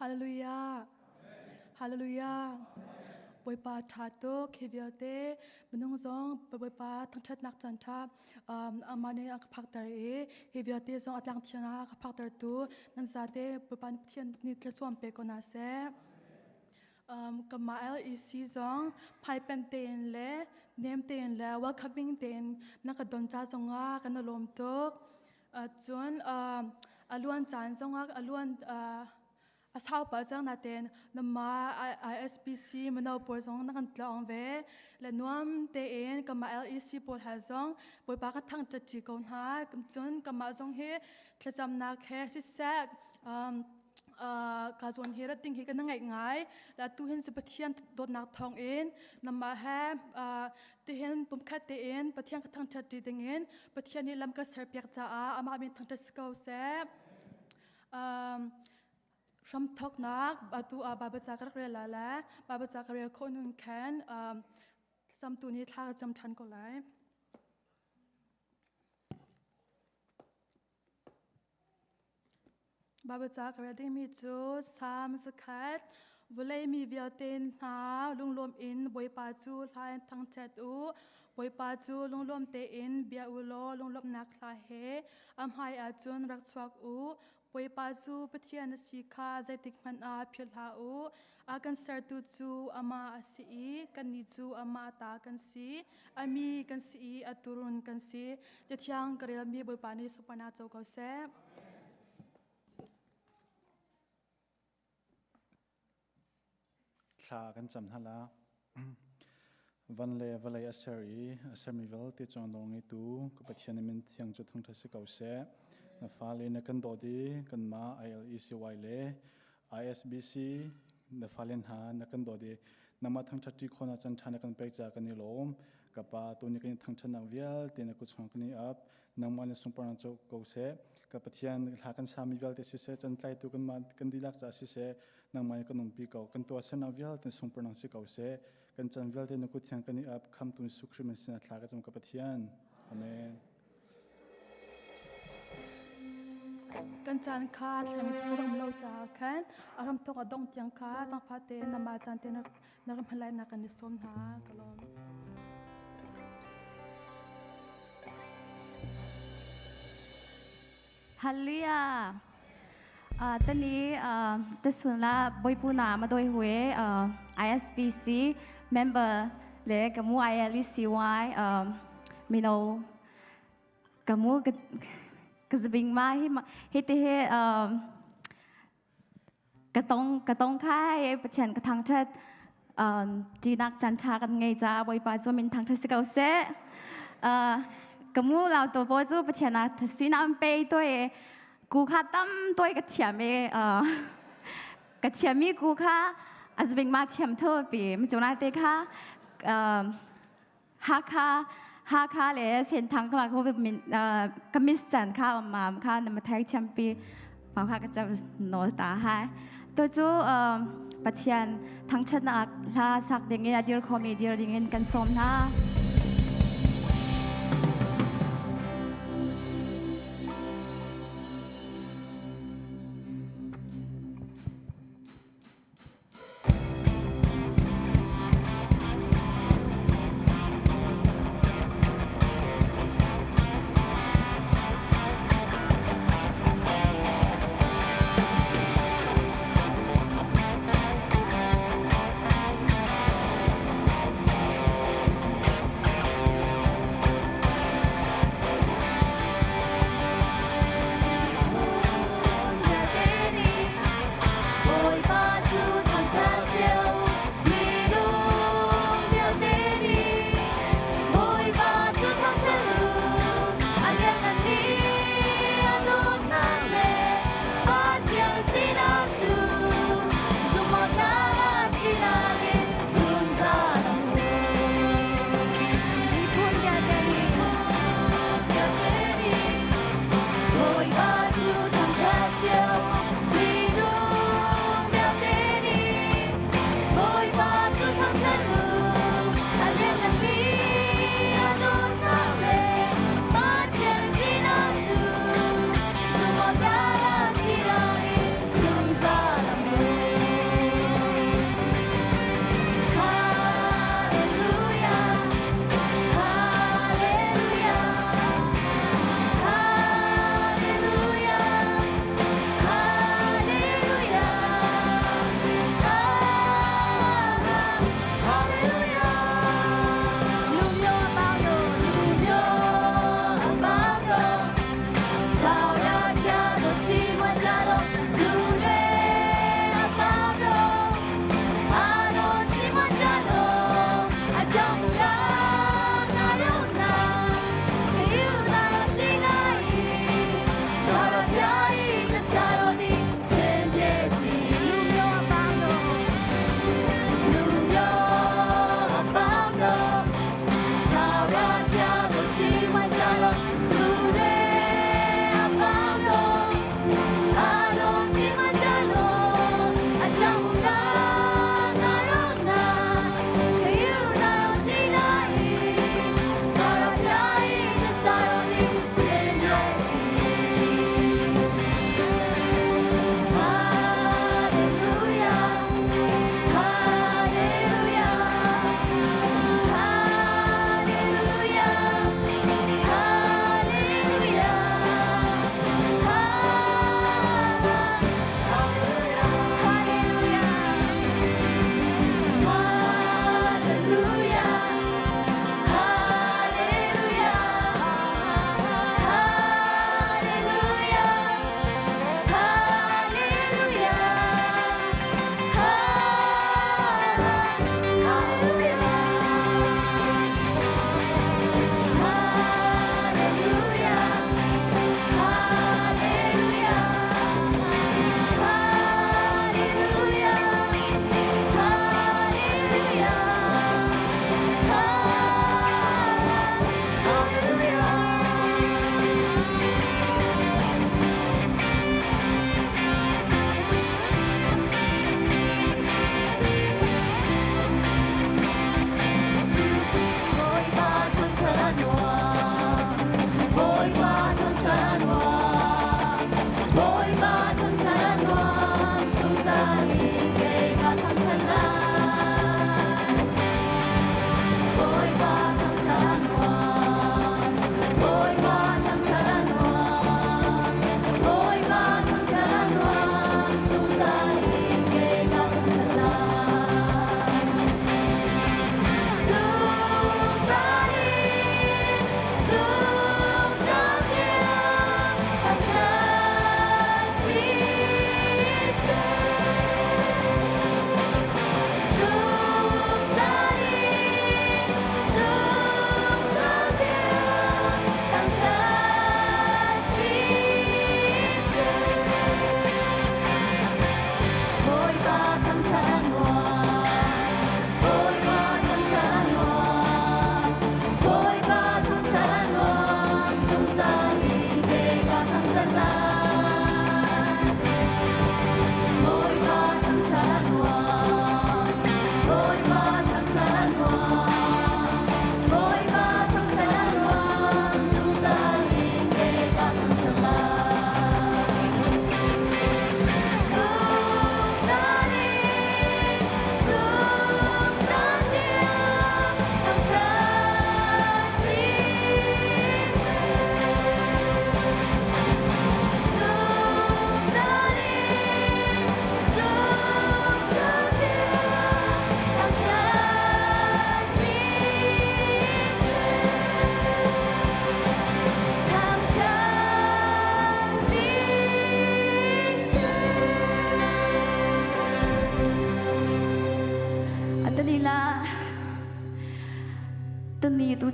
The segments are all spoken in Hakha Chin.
Hallelujah. Hallelujah. Bawipa ṭha tuk hi vialte minung zong Bawipa thangṭhatnak caan ṭha amah nih a ka phakter i hi vialte zong a tlang thiang ah a ka phaktertu nan zate Bawipa Pathian nih thluachuah pe ko hna seh. Kanmah LEC zong phaipen tein le nem tein le welcoming tein na ka don ca zongah kan i lawm tuk. Cun a luan caan zongah a luan a sau pah cang nain nanmah ISPC mino pawl zong na kan tlawng ve. Le nuam tein kanmah LEC pawl he zong Bawipa ka thangṭhat ṭi ko hna. Cun kanmah zong hi thlacamnak he siseh ka zawn hi rat ding hi kan ngaih ngai. La tu hin si Pathian dawtnak thawng in nanmah he tihin pumkhat tein Pathian ka thangṭhat ṭi ding in Pathian nih lam kan serpiak caah amah min thangṭhat si ko seh. Hramthawknak atu ah Baibal ca ka rak rel lai le Baibal ca ka rel khawh nun khan samtu nih thla ka cam ṭhan ko lai. Baibal ca ka rel dingmi cu Salm zakhat vawlei mi vialte hna lunglawm in Bawipa cu hla in thangṭhat u. Bawipa cu lunglawm tein bia u law lunglawmhnak hla he a hmai ah cun rak chuak u. Bawipa cu Pathian a si kha zeitik hmanh ah philh hlah u. A kan sertu cu amah a si i kannih cu amah ta kan si. A mi kan si i a turun kan si. Cathiang ka relmi Bawipa nih sunparnak co ko seh. Thla kan cam hna la. Van le vawlei a ser i a sermi vialte cung nawl ngeitu ka Pathian na min thiang cu thangṭhat si ko seh. Na fale na kan dawt i kanmah ILECY le ISBC na fale hna na kan dawt i nangmah thangṭhat ṭi khawhnak caan ṭha na kan pek caah kan i lawm. Ka Pa, tuni kan i thangṭhatnak vialte na kut chungah kan i ap. Nangmah na sunparnak cu ko seh. Ka Pathian, hla kan sami vialte siseh, cantlaitu kanmah kan dihlak caah siseh, nangmah in kan umpi ko. Kan tuahsernak vialte sunparnak si ko seh. Kan chan vialte na kut thiang kan i ap. Khamtu Jesuh Khrih min sinah thla ka cam ka Pathian. Amen. Kan caan kha thlemi phur um lo caah khan a ram thawk a dongh tiang kha zaangfah tein namah caan te na na ram hman lai nak kan i sawm hna. Ka lawm. Hallelujah. Tani tasun la boipu na madoi hue ISBC member le kamu ILECY mino kamu kazabing ma hi hi te he ka tong khai Pathian ka thangthat tinak chan tha kan ngei ca Bawipa cu min thangthat si ko seh. Ka mu lau to bo cu Pathian ah thasuin am pe toi ku kha tam toi ka thiam e ka thiam mi ku kha azbing ma thiam tho pi mi chung te kha Hakha Hakha le Senthang ka ko min ka miss chan kha mam kha na mathai thiam pi ma kha ka cham nol ta hai to chu Pathian thangthatnak hla sak ding in a dir khomi dir ding in kan sawm hna.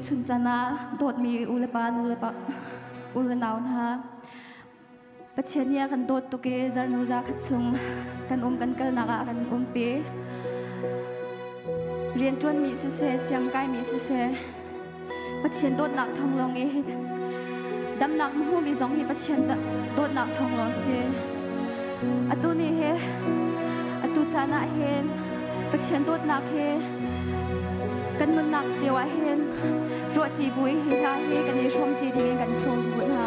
chun chan ah dawtmi u le pa nu le pa u le nau hna Pathian nih a kan dawt tuk i zarnu za khat chung kan um kan kalnak ah a kan umpi. Rianṭuanmi siseh, siangkaimi siseh, Pathian dawtnak thawng lawng i damnak na hmumi zong hi Pathian dawtnak thawng lawng si. Atu ni hi, atu caan ah hin Pathian dawtnak hi kan nunnak cio ah hin ruahṭi bu i hi hla hi kan i hrawmṭi dingin kan sawm bu hna.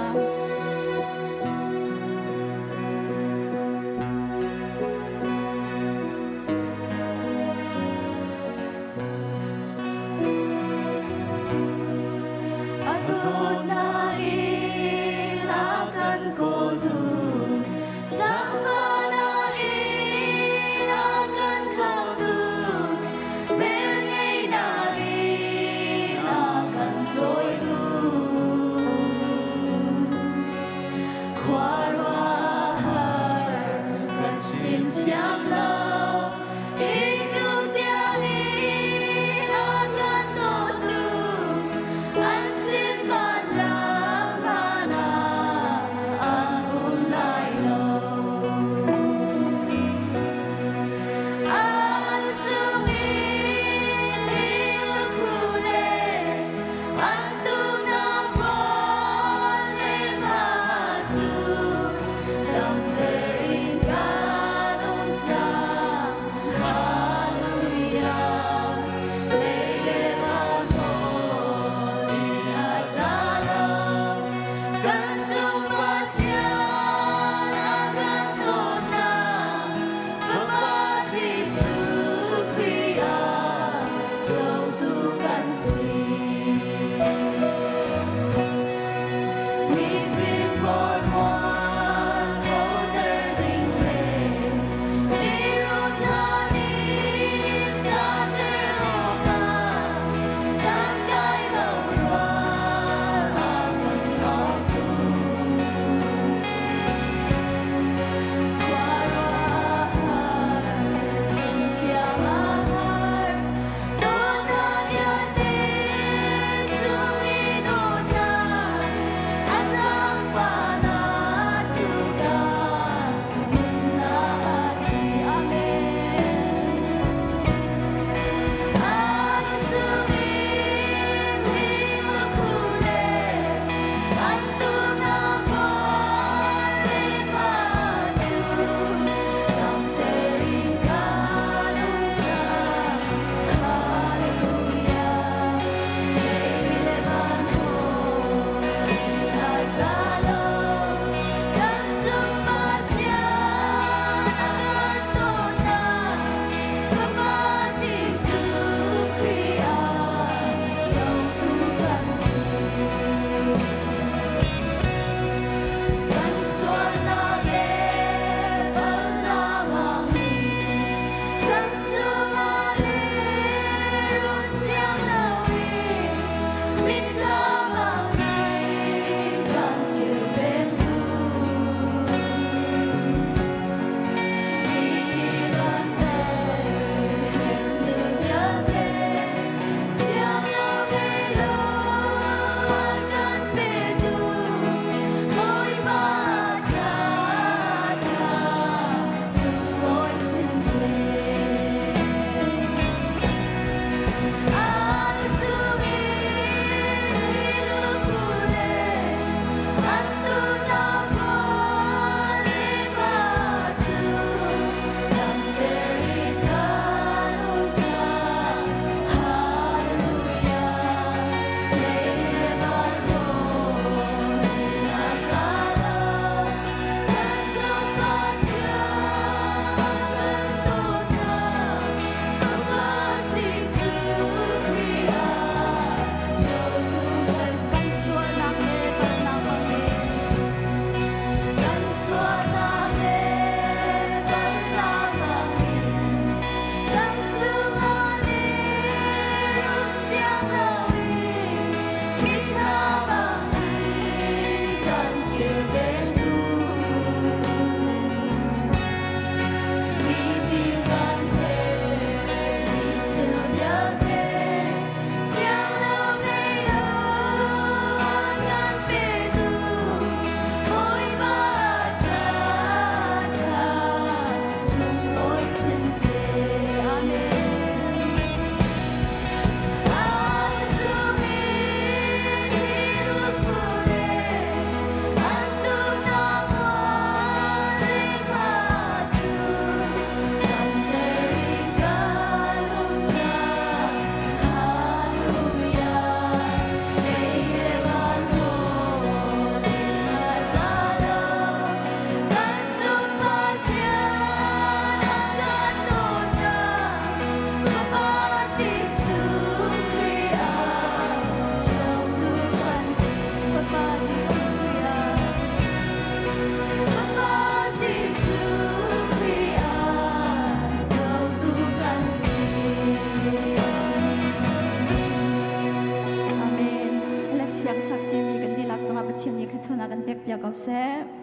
sak ṭimi kan dihlak cungah Pathian nih thluachuahnak kan pek piak ko seh.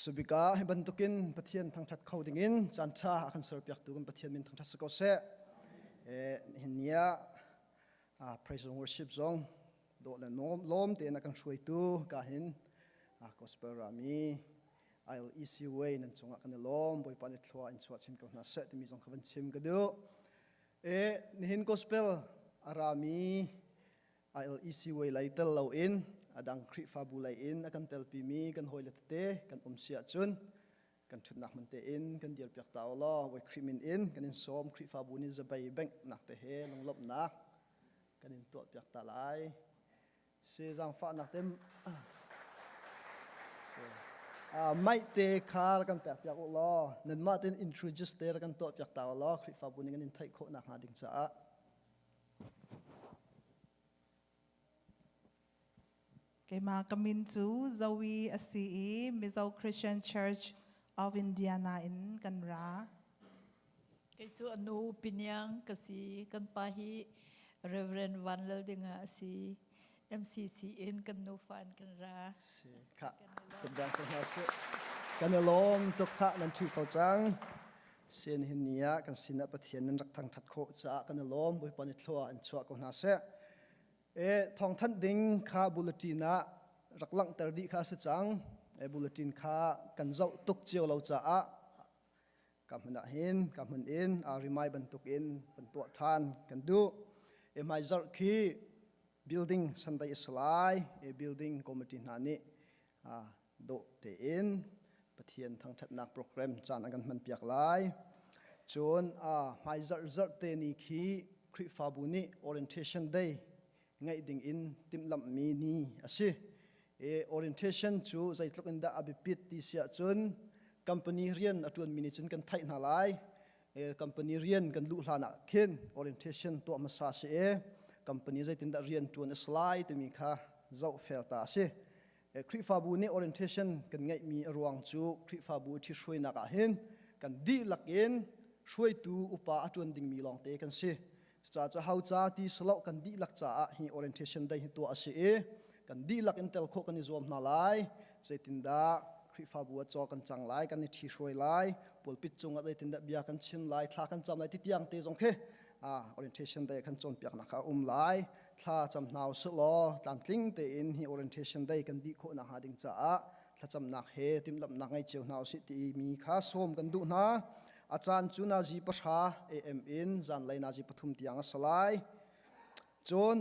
Subika hi bantukin Pathian thangthat kho dingin caan ṭha a kan serpiaktu kan Pathian min thangthat si ko seh. Hin ni ah praise and worship zong dawh le lawm tein a kan hruaitu ka hin gospel rami ILEC way nan cungah kan i lawm. Bawipa nih thlua in chuah chin ko hna seh timi zong kha van chim ka duh. Nihin gospel a rami ILEC way lei tel loin adang Khrihfabu lei in a kan telpimi kan hawile tete kan um si ahcun kan ṭhutnak hmun tein kan dirpiak ta u law voi Khrih min in kan in sawm. Khrihfabu nih zabei bengh nak te he lunglawmhnak kan in tuahpiak ta lai. Si zaangfahnak te mic te kha kan pek piak u law nanmah tein introduce te kan tuahpiak ta u law Khrihfabu nih kan in theih khawh nakhnga ding caah. Keimah ka min cu Zoe a si i Mizo Christian Church of Indiana in kan ra. Kei cu anu Piniang ka si. Kan pa hi Reverend Van Lal Dinga a si. MCC in kan nufa in kan ra. Si kha kan cang hna sih. Kan i lawm tuk kha nan thu ko cang. Sin hin ni ah kan sinah Pathian nan rak thangthat khawh caah kan i lawm. Bawipa nih thlua in chuah ko hna seh. E thawngthanh ding kha bulletin ah rak langhter dih kha si cang. E bulletin kha kan zoh tuk cio lo caah ka hmun ah hin ka hmun in rimai bantuk in kan tuah ṭhan kan duh. E hmaizarh khi building Sunday a si lai. E building committee hna nih dawh tein Pathian thangṭhatnak program caan an kan hmanpiak lai. Cun hmaizarh zarh te ni khi Khrihfabu nih orientation day ngeih ding in timhlamhmi ni a si. E, orientation cu zeitluk in dah a biapit ti si ahcun company rian a ṭuanmi nih cun kan theih hna lai. E, company rian kan luh hlan ah khin orientation tuah hmasa si e company zeitindah rian ṭuan a si lai timi kha zohfel ta a si. Khrihfabu nih orientation kan ngeihmi a ruang cu Khrihfabu ṭhithruainak ah hin kan dihlak in hruaitu upa a ṭuan dingmi lawngte kan si. Cucaah cu hau ca ti silo kan dihlak caah hi orientation day hi tuah a si i kan dihlak in tel khawh kan i zuam hna lai. Zeitindah Khrihfabu ah caw kan cang lai, kan i ṭhihruai lai, pulpit cungah zeitindah bia kan chim lai, thla kan cam lai ti tiang te zong khi orientation day kan cawnpiaknak kha a um lai. Thla cam hna usih law tlamtling tein hi orientation day kan dih khawh nakhnga ding caah thlacamnak he timhlamhnak ngei cio hna usih timi kha sawm kan duh hna. A caan cu nazi 10 AM in zanlei nazi 3 tiang a si lai. Cun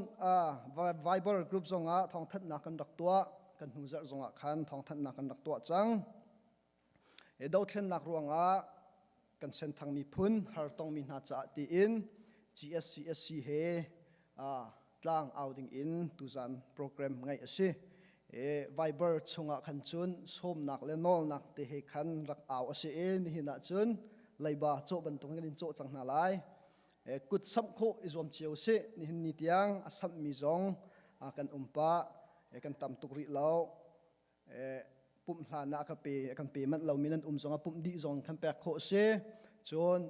Viber group zongah thawngthanhnak kan rak tuah. Kan hnu zarh zongah khan thawngthanhnak kan rak tuah cang. Dothlennak ruangah kan Senthang miphun hartongmi hna caah tiin GSCSC he tlang au ding in tuzan program ngeih a si. Viber chungah khan cun sawmnak le nawlnak te he khan rak au a si i nihin ah cun leiba cawh bantuk kan in cawh cang hna lai. Kut samh khawh i zuam cio sih. Nihin ni tiang a samhmi zong kan um pah, kan tam tuk rih lo. Pumh hlan ah kan pe manh lomi nan um zongah pumh dih zong kan pek khawh si. Cun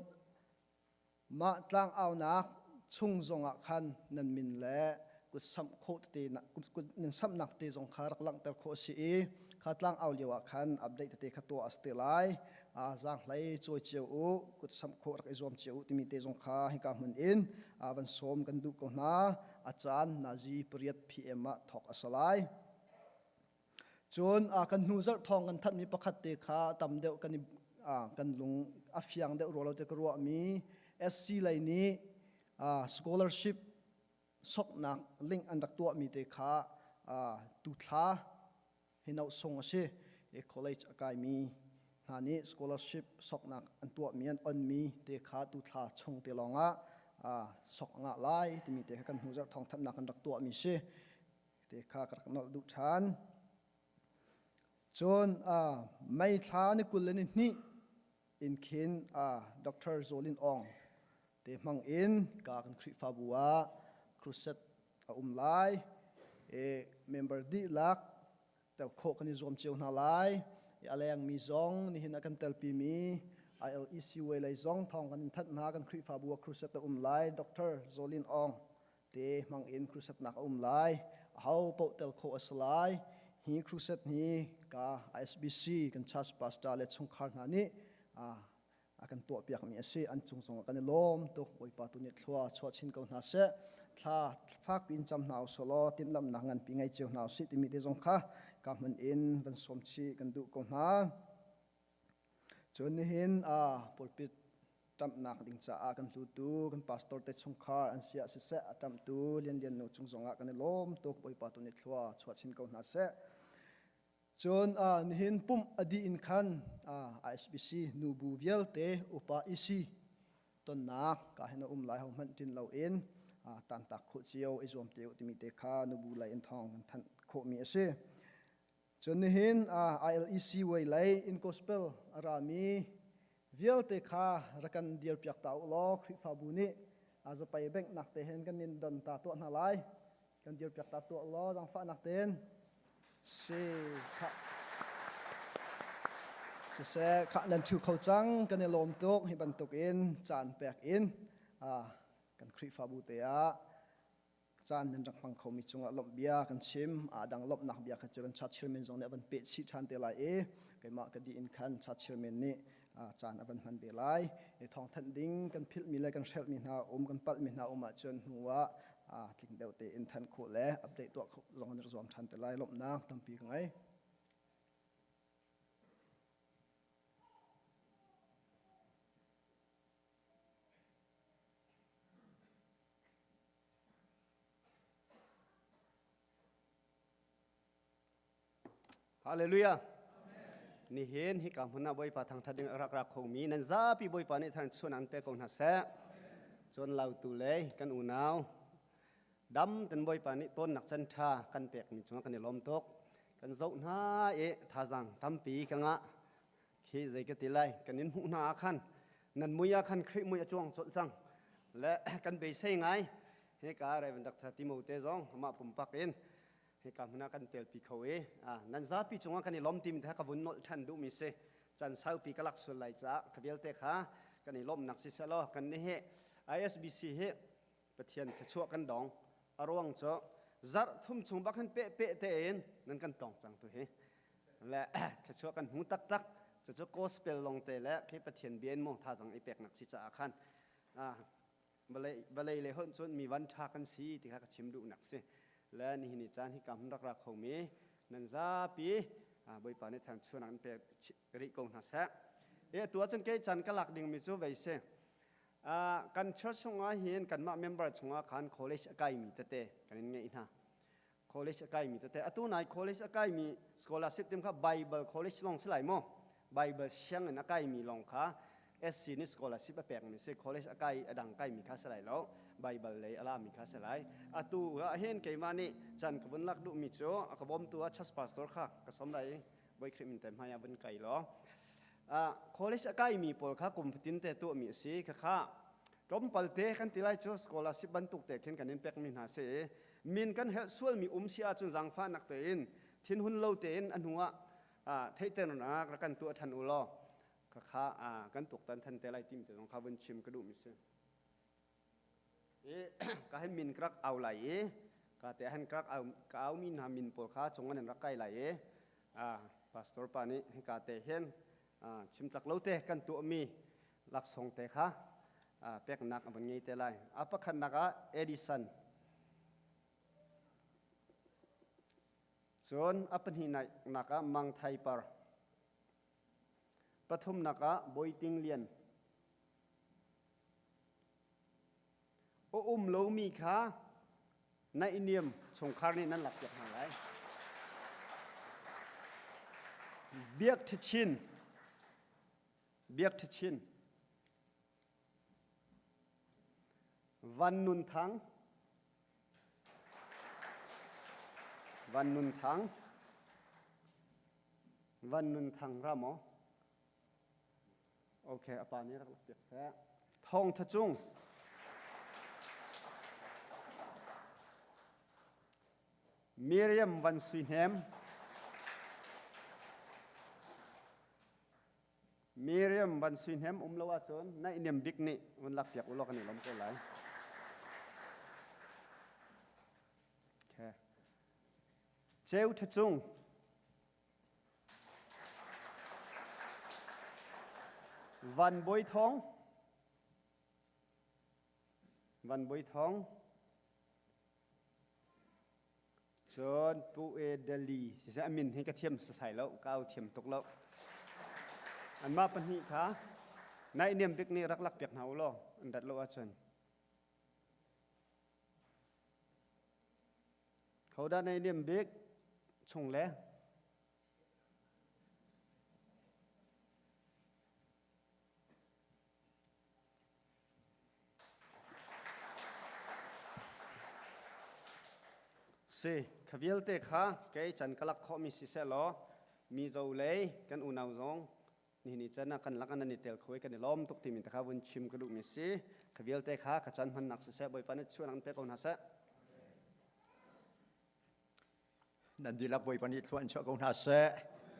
mah tlang aunak chung zongah khan nan min le kut samh khawh tete kut nan samhnak te zong kha rak langhter khawh si i kha tlang au lio ah khan update tete kha tuah a si te lai. Zaanghlei cawi cio u, kut samh khawh rak i zuam cio u timi te zong kha hika hmun in van sawm kan duh ko hna. A caan nazi 8 PM ah thawk a si lai. Cun kan hnu zarh thawng kan thanhmi pakhat te kha tam deuh kan i kan lung a fiang deuh rua lo te ka ruahmi SC lei nih scholarship soknak link an rak tuahmi te kha tuthla hi sung a si. College a kaimi hna nih scholarship soknak an tuahmi an onmi te kha tuthla chung te lawngah Sok nga lai timi te kha kan hnu zarh thawng thanhnak kan rak tuahmi si. Te kha ka rak nolh duh ṭhan. Cun May thla ni 22 in khin Dr. Zolin Ong te hmang in ka kan Khrihfabu ah crusade a um lai. E, member dihlak tel khawh kan i zuam cio hna lai. E, a lengmi zong nihin a kan telpimi ILEC way lei zong thawng kan in thanh hna kan Khrihfabu ah crusade a um lai. Dr. Zolin Ong te hmang in crusade nak a um lai. Aho paoh tel khawh a si lai. Hi crusade hi ka ISBC kan church pastor le chungkhar hna nih a kan tuahpiakmi a si. An cung zongah kan i lawm tuk. Bawipa tu nih thlua chuah chin ko hna seh. Thla fak piin cam hna usih law timhlamhnak nganpi ngei cio hna usih timi te zong kha ka hmun in van sawm chih kan duh ko hna. Cun nihin pulpit ṭamhnak ding caah kan hlutu kan pastor te chungkhar an si ah siseh a ṭamhtu Lianlian nu cung zongah kan i lawm tuk. Bawipa tu nih thlua chuah chin ko hna seh. Cun nihin pumh a dih in khan ISBC nubu vialte upa EC tonnak ka hin a um lai ho hmanh ṭin loin tantak khawh cio i zuam te u timi te kha nubu lei in thawng kan thanh khawhmi a si. Cun nihin ILEC way lei in gospel a rami vialte kha rak kan dirpiak ta u law Khrihfabu nih zapai benghnak te hen kan in don ta tuah hna lai. Kan dirpiak ta tuah law zaangfahnak tein si kha siseh khah nan ṭhu kho cang kan i lawm tuk hi bantuk in caan pek in kan Khrihfabu te ah caan nan rak hmang khomi cungah lawmh bia kan chim a dang lawmhnak bia kha cu kan church chairman zong nih a van peh chih ṭhan te lai i keimah ka dih in khan church chairman nih caan a van hman ve lai. Thawngthanh ding kan philhmi le kan hrelhmi hna um kan palhmi hna um ahcun hnu ah tling deuh tein thanh khawh le update tuah khawh zong an rak zuam ṭhan te lai. Lawmhnak tampi ka ngei. Hallelujah. Nihin hika hmun ah Bawipa thangthat ding rak rak khomi nan zapi Bawipa nih thang chun an pe ko hna seh. Cun lautu le kan unau dam ten Bawipa nih tawnnak chan tha kan pekmi cungah kan i lawm tuk. Kan zoh hna i thazang tampi ka ngah. Khi zei ka ti lai kan in hmuh hna ah khan nan mui ah khan Khrih mui a cuang colh cang. Le kan beisei ngai hika Reverend Dr. Timote zong amah pumpak in hika hmun ah kan telpi kho i nan zapi cungah kan i lawm timi kha ka vun nolh ṭhan duhmi si can saupi ka lak sual lai caah ka vialte kha kan i lawmhnak si selaw kan nih hi ISBC hi Pathian thluachuah kan dong a ruang cu zarh thum chung bak hin peh peh tein nan kan tong cang tu hi le thluachuah kan hmu taktak cucu gospel long te le khi Pathian bia in mong thazang i peknak si caah khan Vawlei le honh cun mi van ṭha kan si ti kha ka chim duhnak si. Le nihin ni caan hi ka hmun rak ra khomi nan zapi Bawipa nih thangchuan an pek rih ko hna seh. E atu ahcun kei caan ka lak dingmi cu vei si. Kan church chungah hin kanmah member chungah khan college a kaimi tete kan in ngeih hna. College a kaimi tete atu nai college a kaimi scholarship tim kha Bible college lawng si lai maw? Bible sianginn a kaimi lawng kha SC nih scholarship a pekmi si college a kai a dang kaimi kha si lai lo Bible lei a lami kha si lai atu ah hin keimah nih chan ka vun lak duhmi cu a ka bawmtu ah church pastor kha ka som lai voi Khrih min te hmai ah vun kai law college a kaimi pawl kha kum fatin te tuahmi a si khakha tlawmpal te kan ti lai cu scholarship bantuk te khin kan in pekmi hna si min kan helh sualmi um si ahcun zaangfahnak tein thinhun lo tein a hnu ah theihternak rak kan tuah than u law khakha kan tuktan than te lai tim te zong kha vun chim ka duhmi si ka hin min ka rak au lai i ka te han ka rak au ka au mi hna min pawl kha cung an rak kai lai i pastor pa nih hika te hin chim tlak lo te kan tuahmi laksawng te kha peknak a van ngei te lai a pakhatnak ah Edison cun a pahnihnak ah Mang Thai Par Pathumnak ah Bawi Ting Lian. A um lomi kha naihniam chungkhar nih nan lakpiak hna lai. Biak Ṭhachin Biak Ṭhachin. Van Nun Thang. Van Nun Thang. Van Nun Thang ra maw? Okay, apa nih rak lak piak seh. Thawng Tha Cung. Miriam Van Sui Hnem. Miriam Van Sui Hnem um lo ahcun naihniam bik nih vun lak piak u law kan i lawm ko lai. Okay. Ceu Tha Cung. Van Bawi Thawng. Van Bawi Thawng. Cun Pu E Dali siseh a min hi ka thiam sasai lo, ka au thiam tuk lo. Anmah pahnih kha naihniam bik nih rak lak piak hna u law an rat lo ahcun. Hodah naihniam bik chung le Si, kha vialte kha kei can ka lak khawhmi siseh law Mizo lei kan unau zong nihin i can ah kan lak an i tel kho i kan i lawm tuk timi te kha vun chim ka duhmi si. Kha vialte kha ka can hmannak siseh Bawipa nih chuan an pe ko hna seh. Nan dihlak Bawipa nih thlua in chuah ko hna seh.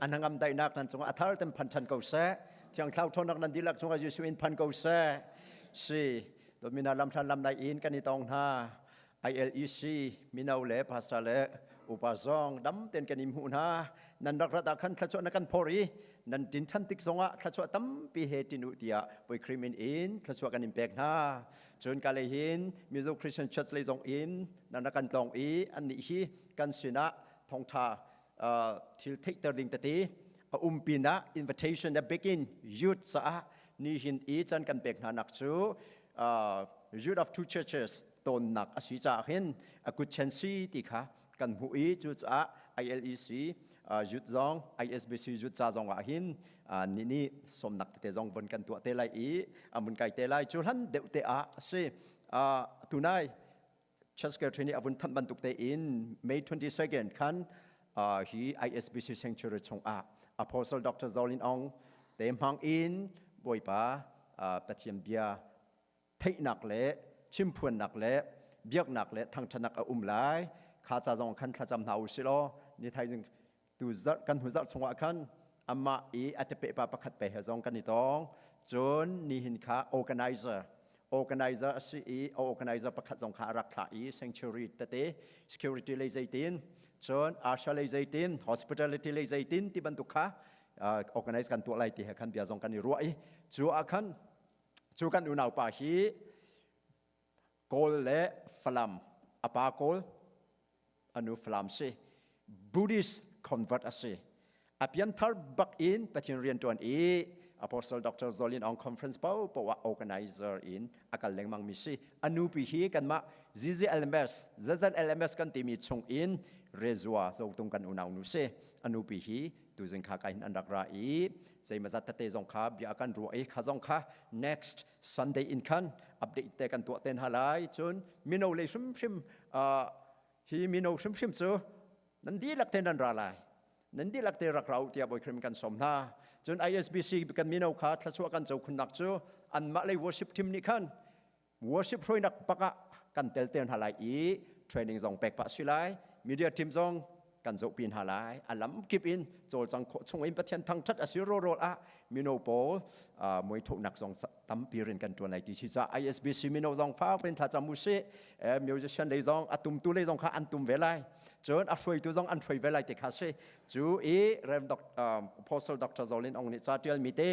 An hangam daihnak nan cungah a thar tem phan than ko seh. Thiang Thlarau ṭhawnnak nan dihlak cungah Jesuh in phan ko seh. Si, dawtmi hna lamhlan lam nai in kan i tong hna. ILEC mino le pastor le upa zong dam ten kan i hmuh hna. Nan rak rat ah khan thluachuah na kan phor i nan tin than tik zongah thluachuah tampi he tin u tiah Bawi Khrih min in thluachuah kan in pek hna. Cun ka lei hin Mizo Christian Church lei zong in nan rak kan tlawng i annih hi kan sinah thawngtha thil theihter ding tete a um pinah invitation a bikin youth caah nihin i can kan pek hna nak cu youth of two churches tonnak a si caah hin a good chance ti kha kan hmuh i cucaah ILEC youth zong ISBC youth ca zong ah hin ni nih sawmnak tete zong von kan tuah te lai i amun kai te lai cu hlan deuh te ah a si tunai Church Secretary nih a vun thanh bantuk tein May 22nd khan hi ISBC Sanctuary chungah Apostle Dr. Zolin Ong te hmang in Bawipa Pathian bia theihnak le chimphuannak le biaknak le thangṭhatnak a um lai. Kha ca zong khan thlacam hna u sih law ni thaizing tu zarh kan hnu zarh chungah khan amah i a tepe pa pakhat pe he zong kan i tong. Cun nihin kha organizer organizer a si i organizer pakhat zong kha a rak thlah i sanctuary tete security lei zeitin cun asha lei zeitin hospitality lei zeitin ti bantuk kha organize kan tuah lai ti he khan bia zong kan i ruah i cu ah khan cu kan unau pa hi Kawl le Falam a pa Kawl anu Falam si Buddhist convert a si a pianthar bak in Pathian rian tuan i Apostle Dr. Zolin Ong conference po po ah organizer in a kal lengmang mi si anu pi hi kanmah ZZLMS ZZLMS kan timi chung in Rezua zotung kan unau nu si anu pi hi tuzing kha ka hin an rak ra i zeimazat tete zong kha bia kan ruah i kha zong kha next Sunday in khan update te kan tuah ten ha lai cun mino lei hrimhrim hi mino hrimhrim cu nan dihlak te nan ra lai nan dihlak te rak ra u tiah Bawi kan sawm hna cun ISBC kan mino kha thluachuah kan co khunnak cu anmah lei worship team nih khan worship hruainak pakah kan tel te hna lai i training zong pek pah si lai media team zong kan zohpi hna lai a lam kip in cawlcang khawh chung in Pathian thangthat a si rawrawl ah mino pawl muithonak zong tampi rin kan tuan lai ti si ca ISBC mino zong fak in thlacam u sih musician lei zong a tumtu lei zong kha an tum ve lai cun a hruaitu zong an hruai ve lai ti kha si cu i Rev Apostle Dr. Zolin Ong nih ca tial mi te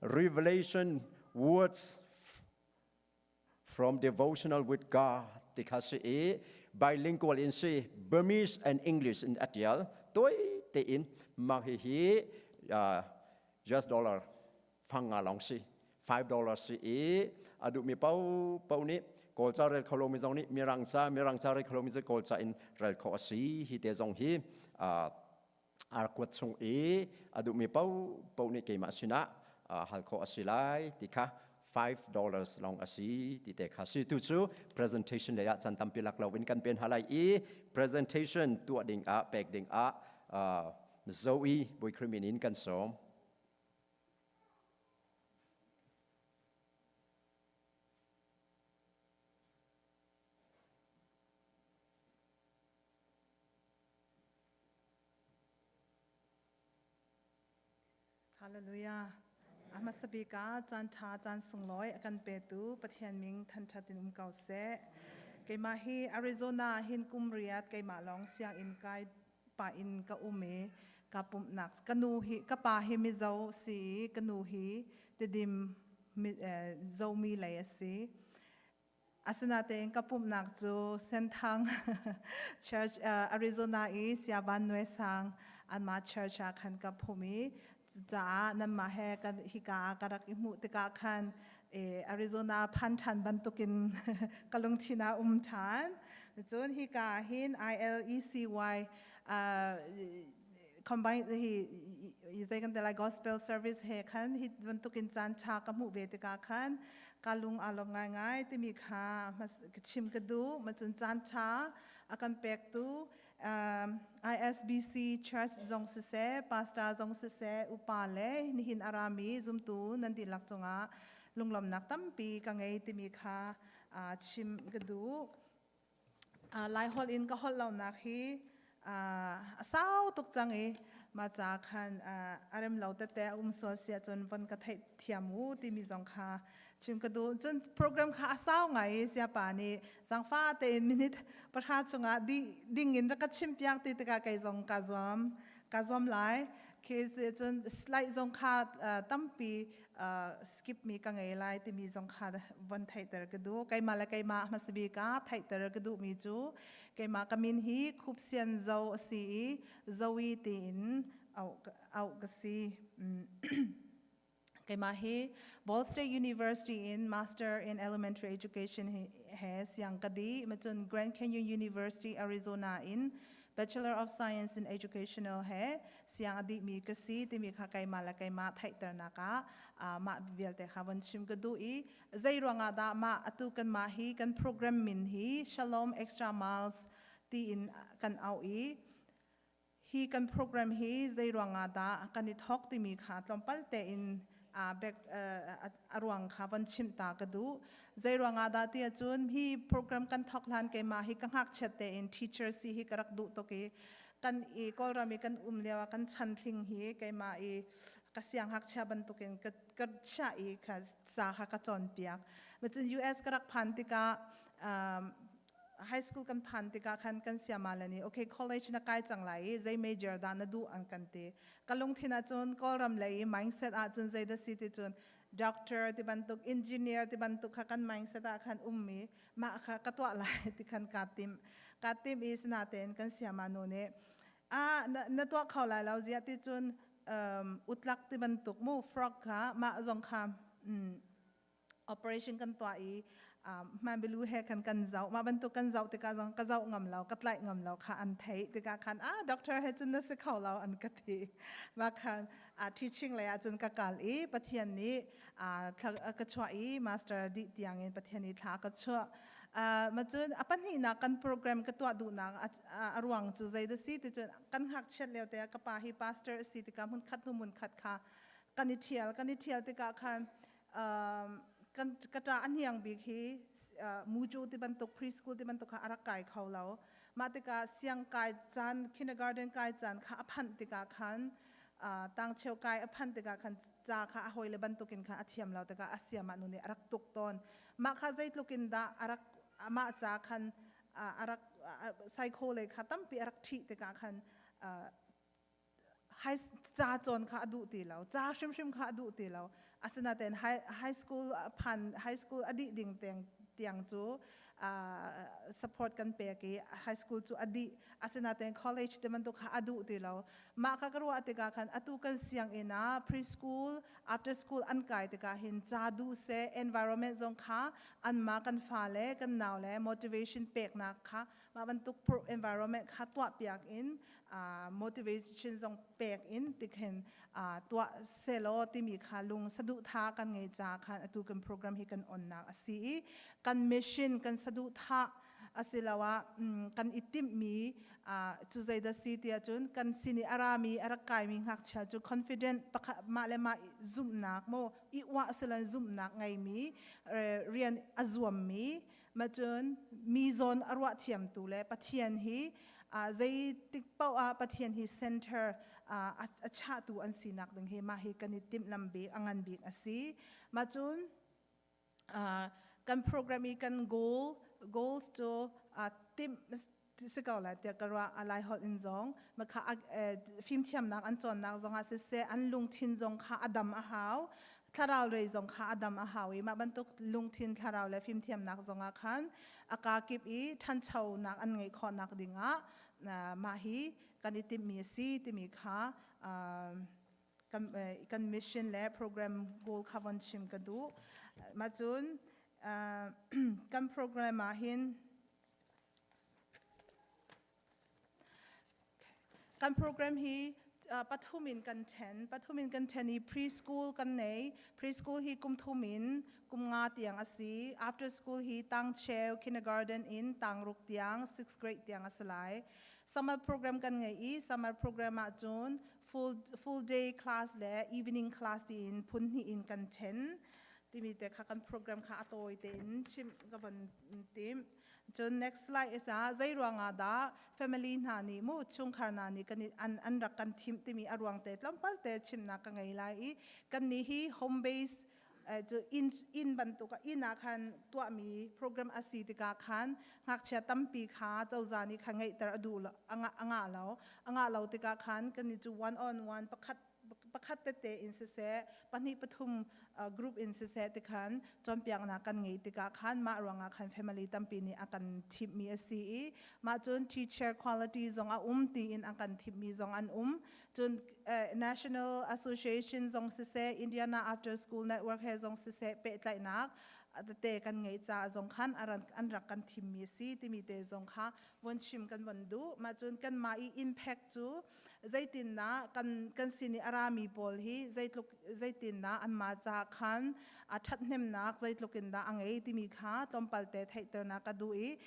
Revelation words from devotional with God ti kha si i bilingual in si Burmese and English in a tial toi tein mah hi hi US dollar fang nga long si 5 dollar si i a duhmi pau pau nih kawl ca rel kho lomi zong nih mirang ca mirang ca rel kho lomi zong kawl ca in rel kho a si hi te zong hi ar kuat chung i a duhmi paohpaoh nih keimah sinah hal khawh a si lai ti kha $5 lawng a si ti te kha si. Tu cu presentation lei ah chan tampi lak lo in kan pen halai i presentation tuah ding ah pek ding ah Zoe Boikhrimin in kan sawm. Hallelujah. A hmasa bik ah caan ṭha caan sunglawi a kan petu Pathian min thanṭhat in um ko seh. Keimah hi Arizona hin kum riat keimah lawng sianginn kai pah in ka um i ka pumhnak ka nu hi ka pa hi Mizo si i ka nu hi Tidim Zomi lei a si. Asinain ka pumhnak cu Senthang Church Arizona i Siavan Nue Sang anmah church ah khan ka phum i cucaah nanmah he kan hika ah ka rak i hmuh tikah khan Arizona phan ṭhan bantukin ka lungthin ah um ṭhan. Cun hika ah hin ILECY combine hi zei kan ti lai gospel service he khan hi bantukin caan ṭha ka hmuh ve tikah khan ka lung aa lawm ngaingai timi kha ka chim ka duh. Macun caan ṭha a kan pektu ISBC Church zong siseh, pastor zong siseh, upa le nihin a rami zumtu nan dihlak cungah lunglawmnak tampi ka ngei timi kha chim ka duh. Lai holh in ka holh lonak hi a sau tuk cang i mah ca khan a rem lo tete a um sual si ahcun von ka theih thiam u timi zong kha chim ka duh. Cun program kha a sau ngai i siapa nih zangfa tein minute 10 chungah dih ding in rak ka chim piak ti tikah kei zong ka zuam ka zuam lai. Khi cun slide zong kha tampi skip mi ka ngei lai timi zong kha von theihter ka duh. Keimah le keimah hmasabik ah theihter ka duhmi cu keimah ka min hi Khupsian Zo a si i Zoe tiin auh ka si. Keimah hi Ball State University in Master in Elementary Education he siang ka dih. Macun Grand Canyon University Arizona in Bachelor of Science in Educational he siang a dihmi ka si timi kha keimah le keimah theihternak ah mah vialte kha von chim ka duh i zei ruangah dah mah atu kanmah hi kan program min hi Shalom Extra Miles tiin kan auh i hi kan program hi zei ruangah dah kan i thawk timi kha tlawmpal tein bek a ruang kha von chimh ta ka duh. Zei ruangah dah ti ahcun hi program kan thawk hlan keimah hi ka ngakchiat tein teacher si hi ka rak duh tuk i kan i Kawlram i kan um lio ah kan chanthling hi keimah i ka sianghakchia bantukin ka ka chiah i kha ca kha ka cawnpiak. Macun US ka rak phan tikah high school kan phan tikah khan kan siama le nih okay college na kai cang lai i zei major dah na duh an kan ti. Ka lungthin ahcun Kawlram lei i mindset ahcun zei dah si ti cun doctor ti bantuk engineer ti bantuk kha kan mindset ah khan ummi mah kha ka tuah lai ti khan kaa tim. Kaa tim i sinatein kan siama nu nih ah na tuah kho lai lo ziah ti cun utlak ti bantuk mu frog kha mah zong kha operation kan tuah i hmanbilu he khan kan zoh. Mah bantuk kan zoh tikah zong ka zoh ngam lo, ka tlaih ngam lo kha an theih tikah khan ah doctor he cun na si kho lo an ka ti. Mah khan teaching lei ah cun ka kal i Pathian nih ka chuah i master dih tiangin Pathian nih thla ka chuah. Ma cun a pahnihnak kan program ka tuah duhnak a ruang cu zei dah si ti cun kan ngakchiat lio te ah ka pa hi pastor a si tikah hmun khat hnu hmun khat kha kan i thial kan i thial tikah khan kan ka ṭa a hniang bik hi mucu ti bantuk preschool ti bantuk kha a rak kai kho lo. Mah tikah siang kai caan kindergarten kai caan kha a phanh tikah khan tangcheu kai a phanh tikah khan ca kha a hawile bantukin khan a thiam lo tikah a siamah nu nih a rak tuk tawn. Mah kha zeitluk in dah a rak amah ca khan a rak psycho lei kha tampi a rak ṭhih tikah khan high ca cawn kha a duh ti lo, ca hrimhrim kha a duh ti lo. Asinain high school phan high school a dih ding tiang tiang cu Support kan pek i high school cu a dih. Asinain college te bantuk kha a duh ti lo. Mah kha ka ruah tikah khan atu kan sianginn ah preschool, after school an kai tikah hin ca duh seh, environment zong kha anmah kan fale, kan naule motivation peknak kha mah bantuk environment kha tuahpiak in, motivation zong pek in tikhin tuah selaw timi kha lung saduhthah kan ngei caah khan atu kan program hi kan onnak a si i kan mission, kan saduhthah asiloah kan i timhmi cu zeidah si ti ahcun kan sin i a rami, a rak kaimi ngakchia cu confident, pakhat mah le mah zumhnak maw i uah siloin zumhnak ngeimi, rian a zuammi, macun mi zawn a ruah thiamtu le Pathian hi zeitik paoh ah Pathian hi center a chahtu an sinak ding hi mah hi kan i timhlam bik, a ngan bik a si. Macun kan program i kan goals cu timh si ko lai tiah ka ruah. A lai holh in zong makha fimthiamnak an cawnnak zong ah siseh, an lungthin zong kha a dam a hau, thlarau lei zong kha a dam a hau i mah bantuk lungthin, thlarau le fimthiamnak zong ah khan a ka kip i ṭhanchonak an ngeih khawhnak ding ah mah hi kan i timhmi a si timi kha kan mission le program goal kha von chim ka duh. Mah cun kan program ah hin kan program hi pathum in kan then, pathum in kan then i preschool kan nei. Preschool hi kum thum in kum nga tiang a si. After school hi tang cheu, kindergarten in tang ruk tiang, sixth grade tiang a si lai. Summer program kan ngei i summer program ah cun full day class le evening class tiin phun hnih in kan then timi te kha kan program kha a tawi tein chim ka von tim. Cun next slide is ah zei ruangah dah family hna nih mu chungkhar hna nih kan an rak kan thim timi a ruang te tlawmpal te chimnak ka ngei lai i kan nih hi home base cu inn bantuk inn ah khan tuahmi program a si tikah khan ngakchia tampi kha cozah nih kha ngeihter a duh anga lo anga lo tikah khan kan nih cu one on one, pakhat pakhat tete in siseh, pahnih pathum group in siseh tikhan cawnpiaknak kan ngei tikah khan mah ruangah khan family tampi nih a kan thimmi a si i mah cun teacher quality zong a um tiin a kan thimmi zong an um. Cun National Association zong siseh, Indiana After School Network he zong siseh, pehtlaihnak tete kan ngeih caah zong khan an rak kan thimmi a si timi te zong kha von chim kan von duh. Mah cun kanmah i impact cu zeitindah kan sin i a rami pawl hi zeitluk zeitindah anmah ca khan a ṭhathnemnak zeitluk in dah a ngei timi kha tlawmpal te theihternak ka duh i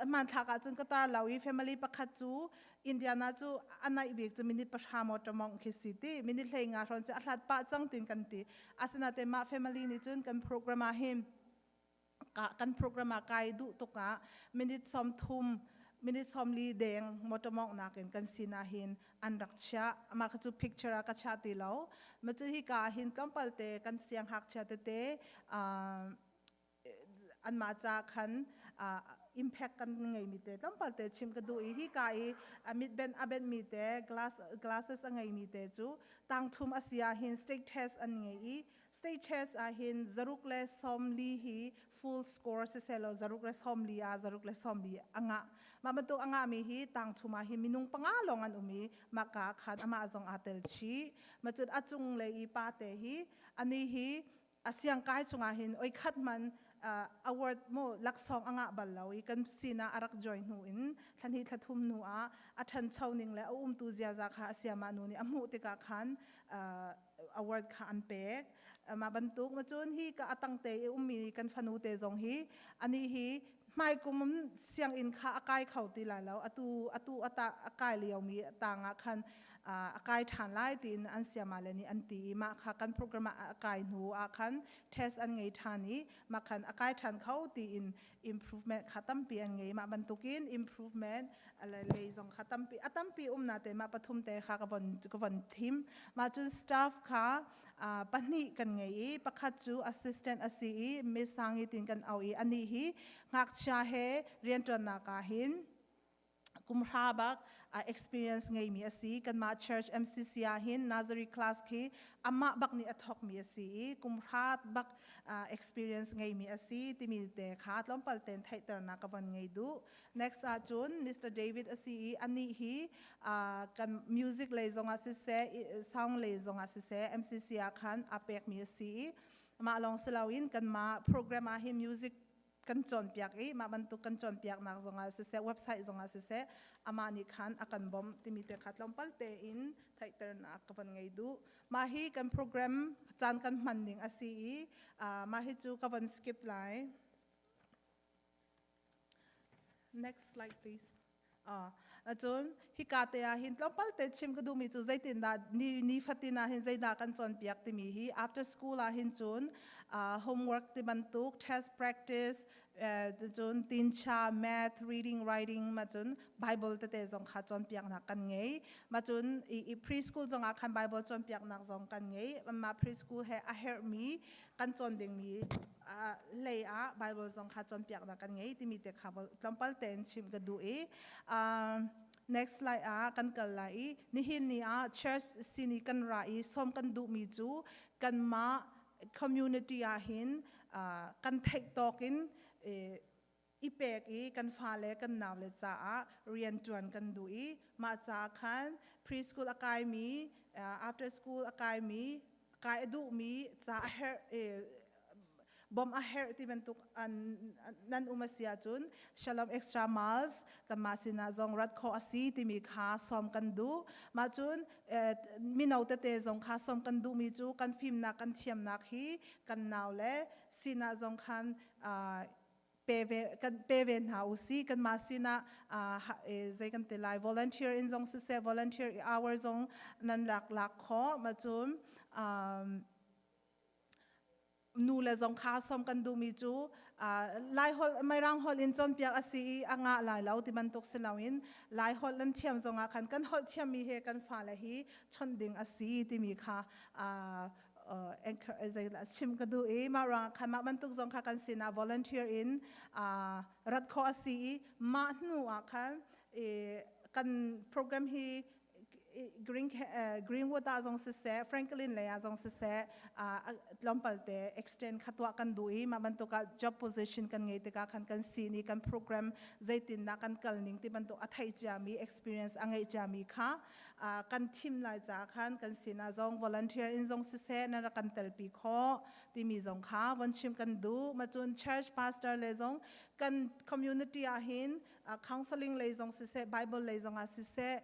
hmanthlak ahcun ka tar lo i family pakhat cu Indiana cu a naih bik cu minute 10 motor mong khi si ti minute 15 hrawn cu a hlat pah cang tin kan ti. Asinain mah family nih cun kan program ah hin kan program ah kai duh tuk ah minute 30, minute 40 deng motor mong nakin kan sin ah hin an rak chiah. Mah kha cu picture ah ka chiah ti lo. Ma cu hi ka hin tlawmpal te kan siang ngakchia tete anmah ca khan impact kan ngei mi te tlawmpal te chim ka duh i hi ka i mit ben a ben mi te, glasses a ngei mi te cu tang thum a si ah hin state test an ngei i state test ah hin 140 hi full score si selo, 140 ah 140 anga. Mah bantuk anga mi hi tang thum ah hin minung panga lawng an um i mah ka khan amah zong aa tel chih. Ma cun a cung le i pa te hi ani hi a siang kai chungah hin oi khat man award mo laksawng anga bal lo i kan sinah a rak join hnu in thla hnih thla thum hnu ah a ṭhancho ning le a umtu ziaza kha a siama nu nih a hmuh tikah khan award kha an pek. Mah bantuk ma cun hi ka atang te i ummi kan fanu te zong hi ani hi hmaikum sianginn kha a kai kho ti lai lo. Atu ata a kai liomi tangah khan a kai ṭhan lai tiin an siama le nih an ti i mah kha kan program ah a kai hnu ah khan test an ngei ṭhan i mah khan a kai ṭhan kho tiin improvement kha tampi an ngei. Mah bantukin improvement lei zong kha tampi a tampi um na te mah pathum te kha ka von thim. Mah cun staff kha pahnih kan ngei i pakhat cu assistant a si i Miss Sangi tin kan au i ani hi ngakchia he rianṭuannak ah hin. Kumhra bak experience ngeimi a si. Kanmah church MCC ah hin nursery class khi amah bak nih a thawkmi a si i kumhra bak experience ngeimi a si timi te kha tlawmpal ten theihternak ka von ngei duh. Next ahcun Mr. David a si i anih hi kan music lei zongah siseh, sound lei zongah siseh MCC ah khan a pekmi a si i mah lawng si loin kanmah program ah hin music kan cawnpiak i mah bantuk kan cawnpiaknak zongah siseh website zongah siseh amah nih khan a kan bawmh timi te kha tlawmpal tein theihternak ka van ngei duh. Mah hi kan program caan kan hman ning a si i mah hi cu ka van skip lai. Next slide please. Cun hika te ah hin tlawmpal te chim ka duhmi cu zeitindah ni ni fatin ah hin zeidah kan cawnpiak timi hi after school ah hin cun homework ti bantuk test practice cun tincha math reading writing ma cun bible tete zong kha cawnpiaknak kan ngei ma cun i preschool zong ah khan bible cawnpiaknak zong kan ngei mah preschool he a herhmi kan cawn dingmi lei ah Bible zong kha cawnpiaknak kan ngei timi te kha tlawmpal tein chim ka duh i next slide ah kan kal lai i nihin ni ah church sin i kan ra i sawm kan duhmi cu kanmah community ah hin kan theih tawk in i pek i kan fale kan naule caah rian ṭuan kan duh i mah caah khan preschool a kaimi after school a kaimi kai a duhmi ca a herh bawmh a herh ti bantuk an nan um a si ahcun Shalom Extra Miles kanmah sinah zong rat khawh a si timi kha sawm kan duh. Mah cun mino tete zong kha sawm kan duhmi cu kan fimnak kan thiamnak hi kan naule sinah zong khan pe ve kan pe ve hna u si kanmah sinah zei kan ti lai volunteer in zong siseh volunteer hour zong nan rak lak khawh ma cun nu le zong kha som kan duhmi cu lai holh Mairang holh in cawnpiak a si i a ngah lai lo ti bantuk si loin lai holh nan thiam zongah khan kan holh thiammi he kan fale hi chawnh ding a si timi kha chim ka duh i mah ruangah khan mah bantuk zong kha kan sinah volunteer in rat khawh a si i mah hnu ah khan kan program hi Green, Greenwood ah zong siseh Franklin lei ah zong siseh tlawmpal te extend kha tuah kan duh i mah bantuk ah job position kan ngei tikah khan kan sin i kan program zeitindah kan kal ning ti bantuk a theih ciami experience a ngeih ciami kha kan thim lai caah khan kan sinah zong volunteer in zong siseh nan rak kan telpi khawh timi zong kha von chim kan duh ma cun church pastor le zong kan community ah hin counseling lei zong siseh bible lei zong ah siseh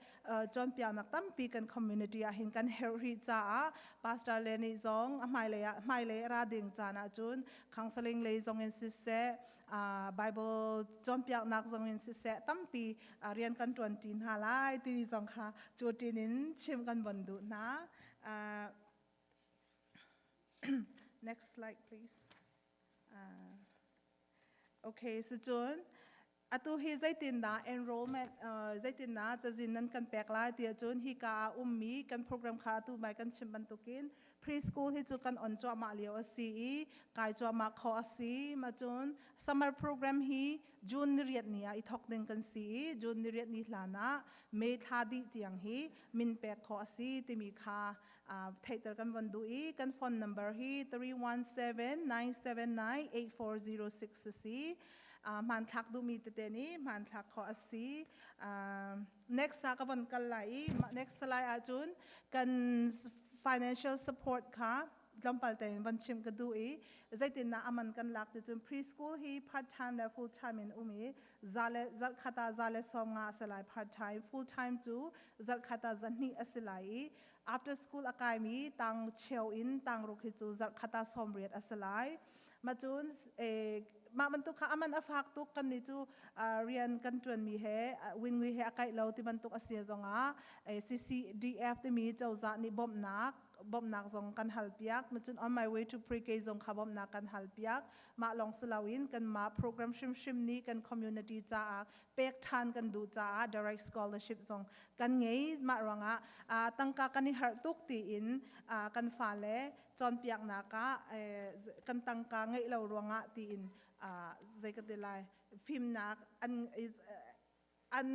cawnpiaknak tampi kan community ah hin kan herh rih caah pastor le nih zong a hmailei ah hmailei ra ding caan ah cun counseling lei zong in siseh Bible cawnpiaknak zong in siseh tampi rian kan ṭuan ṭi hna lai timi zong kha cu ṭin in chim kan von duh hna. Next slide please. Okay, so cun atu hi zeitindah enrollment zeitindah cazin nan kan pek lai ti ahcun hika ah ummi kan program kha atu mai kan chim bantukin preschool hi cu kan on cuahmah lio a si i kai cuahmah khawh a si ma cun summer program hi June ni riat ni ah i thawk ding kan si i June ni riat ni hlan ah May thla dih tiang hi min pek khawh a si timi kha theihter kan von duh i kan phone number hi 317 979 8406 a si. Hmanthlak duhmi tete nih hmanthlak khawh a si. Next ah ka von kal lai i next slide ahcun kan financial support kha tlawmpal tein von chim ka duh i zeitindah aman kan lak ti cun preschool hi part time le full time in um i zale zarhkhat ah za le 50 a si lai part time full time cu zarhkhat ah zahnih a si lai i after school a kaimi tang cheu in tang ruk hi cu zarhkhat ah 80 a si lai ma cun mah bantuk kha aman a fak tuk kan nih cu rian kan ṭuanmi he wingui he a kaih lo ti bantuk a si zongah CCDF timi cozah nih bawmhnak bawmhnak zong kan hal piak ma cun on my way to pre-K zong kha bawmhnak kan hal piak mah lawng si loin kanmah program hrimhrim nih kan community caah pek ṭhan kan duh caah direct scholarship zong kan ngei mah ruangah tangka kan i harh tuk tiin kan fale cawnpiaknak ah kan tangka ngeih lo ruangah tiin zei ka ti lai fimnak an an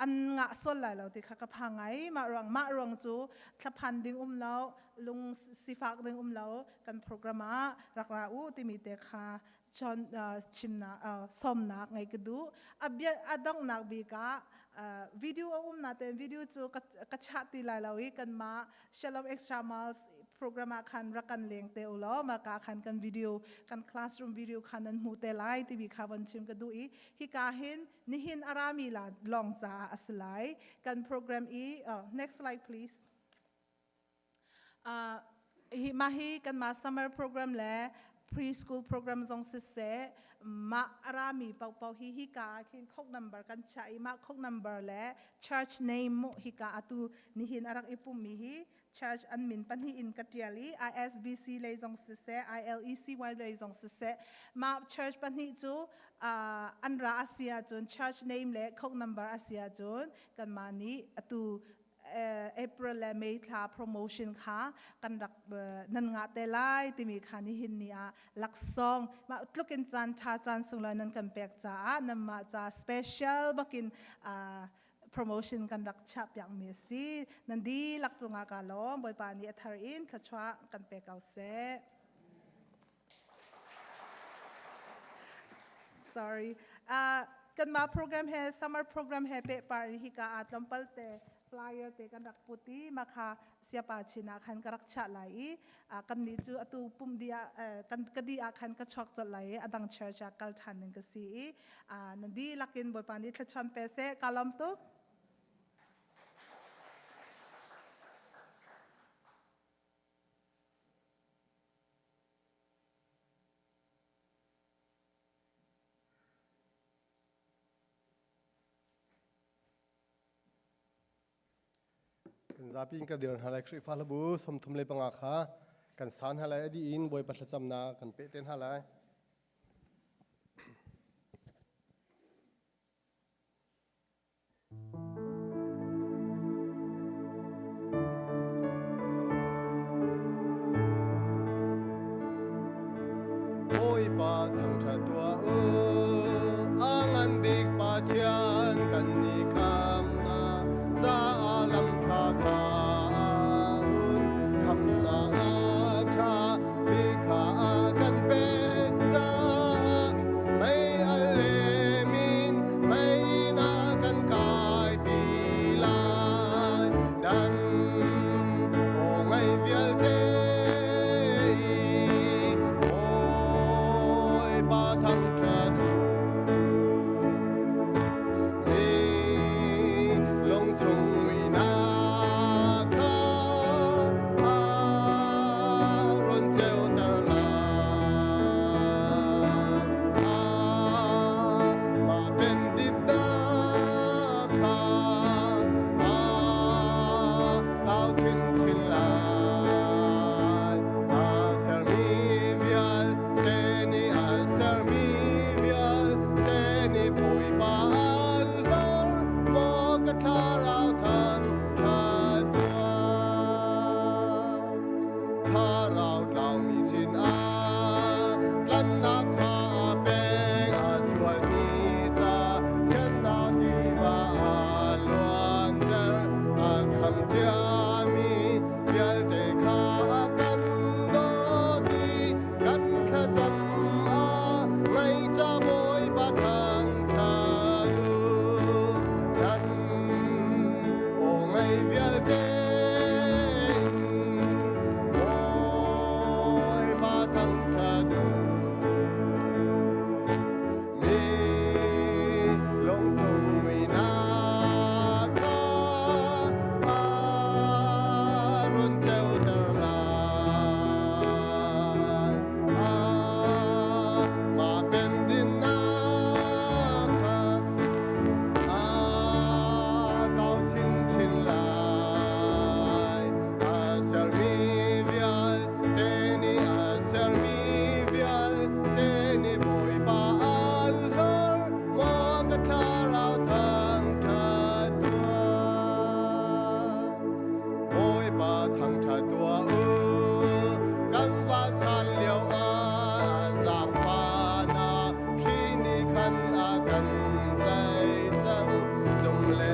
An ngah sual lai lo ti kha ka phang ngai. Mah ruang mah ruang cu thlaphan ding um lo, lung sifak ding um lo, kan program ah rak ra u timi te kha chon chimnak sawmnak ngei ka duh. Abia adongnak bik ah video a um naten video cu ka chah ti lai lo i kanmah Shalom Extra Miles program ah khan rak kan leng te u law mah ka khan kan video kan classroom video khan nan hmu te lai timi kha von chim ka duh i hika hin nihin arami la long ca a si lai kan program i. Next slide, please. Hi ma hi kan ma summer program le preschool program zong siseh, mah arami paohpaoh hi hika ah khin khok number kan chiah i mah khok number le church name mu hika atu nihin arak i pummi hi church an min pahnih in ka tial i ISBC lei zong siseh, ILECY lei zong siseh, mah church pahnih cu an ra a si ahcun church name le khok number a si ahcun kanmah nih atu April le May thla promotion kha kan rak nan ngah te lai timi kha nihin ni ah laksawng mah tluk in caan tha caan sunglawi nan kan pek caah nanmah ca special bakin promotion kan rak chiah piak mi a si. Nan dihlak cungah ka lawm. Bawipa nih a thar in thluachuah kan pe ko seh. Sorry. Kanmah program he summer program he pehpar in hika aa tlawmpal te flyer te kan rak put i makha siapa chin ah khan ka rak chiah lai i kan nih cu atu pum di ah kan ka di ah khan ka chuak colh lai i adang church ah kal ṭhan ding ka si i nan dihlak in Bawipa nih thluachuah pe seh. Ka lawm tuk. Kan zapi in ka dir hna lai. Khrihfa hlabu 35 kha kan san hna lai. A dih in Bawipa thlacamnak kan peh te hna lai. Bawipa thangṭhat tuah u, a ngan bik Pathian kan ni khamnak caah lam ṭha kha a un, khamnak a ṭha bik kha a kan pek caah mei al lemin mei na kan kaipi lai. Dan aw ngai vialte Bawipa thangṭhat u. Mi lungchung muihnak kha a run ceuter lai. Mah penditnak kha a kau chinchin lai. A sermi vialte nih, a sermi vialte nih Bawipa an hlor, maw ka thlarau thangṭhat tuah. Thlarau tlaumi sinah tlanhnak kha a pek, a sualmi ca thiannak tiva a luanter, a kham ciami vialte kha a kan dawt i kan thlacam a ngaih ca Bawipa thangṭhat u. Nan aw ngai vialte in Bawipa thangṭhat u. Mi lungchung muihnak kha a run ceuter lai. Mah pendinnak kha a kau chinchin lai. A sermi vialte nih, a sermi vialte nih Bawipa an hlor, maw ka thlarau thangṭhat tuah. Bawipa thangṭhat tuah u, kan vansan lio ah zaangfahnak thli nih khan a kan tlaih cang. Zum le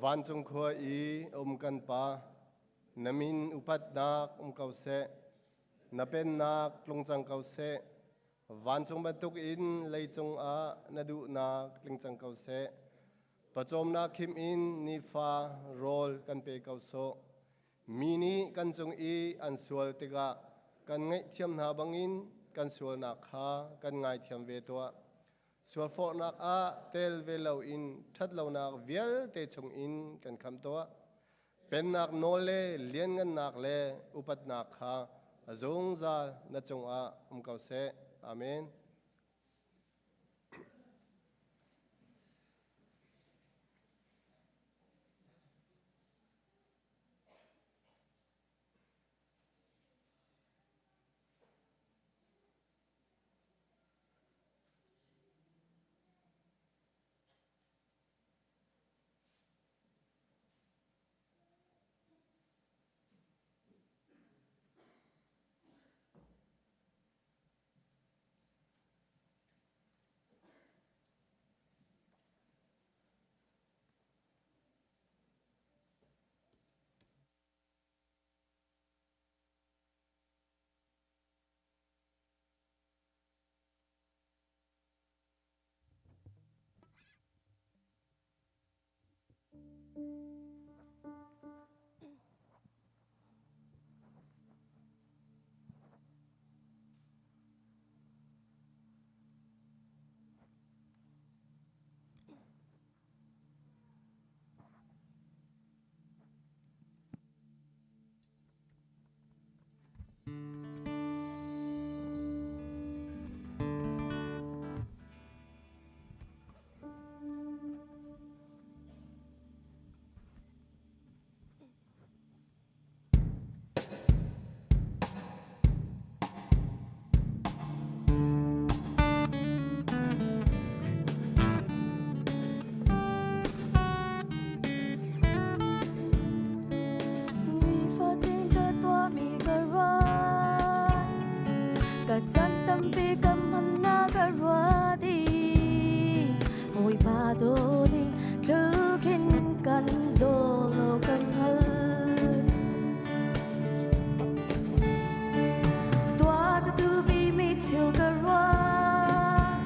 Vancung khua i um kan Pa, na min upatnak um ko seh. Na pennak tlung cang ko seh. Vancung bantuk in leicung ah na duhnak tling cang ko seh. Pawcawmnak khim in nifa rawl kan pe ko sawh. Mi nih kan cung i an sual tikah kan ngaihthiam hna bangin kan sualnak kha kan ngaithiam ve tuah. Sualforhnak ah tel ve loin ṭhatlonak vialte chungin kan khamh tuah. Pennak nawl le lianngannak le upatnak kha a zungzal na cungah um ko seh. Amen. Nifatin ka tuahmi ka ruat ka chan tampi ka hman na ka ruat i Bawipa daw ding tlukin kan daw lo kan hngal. Tuah ka duhmi thil ka ruat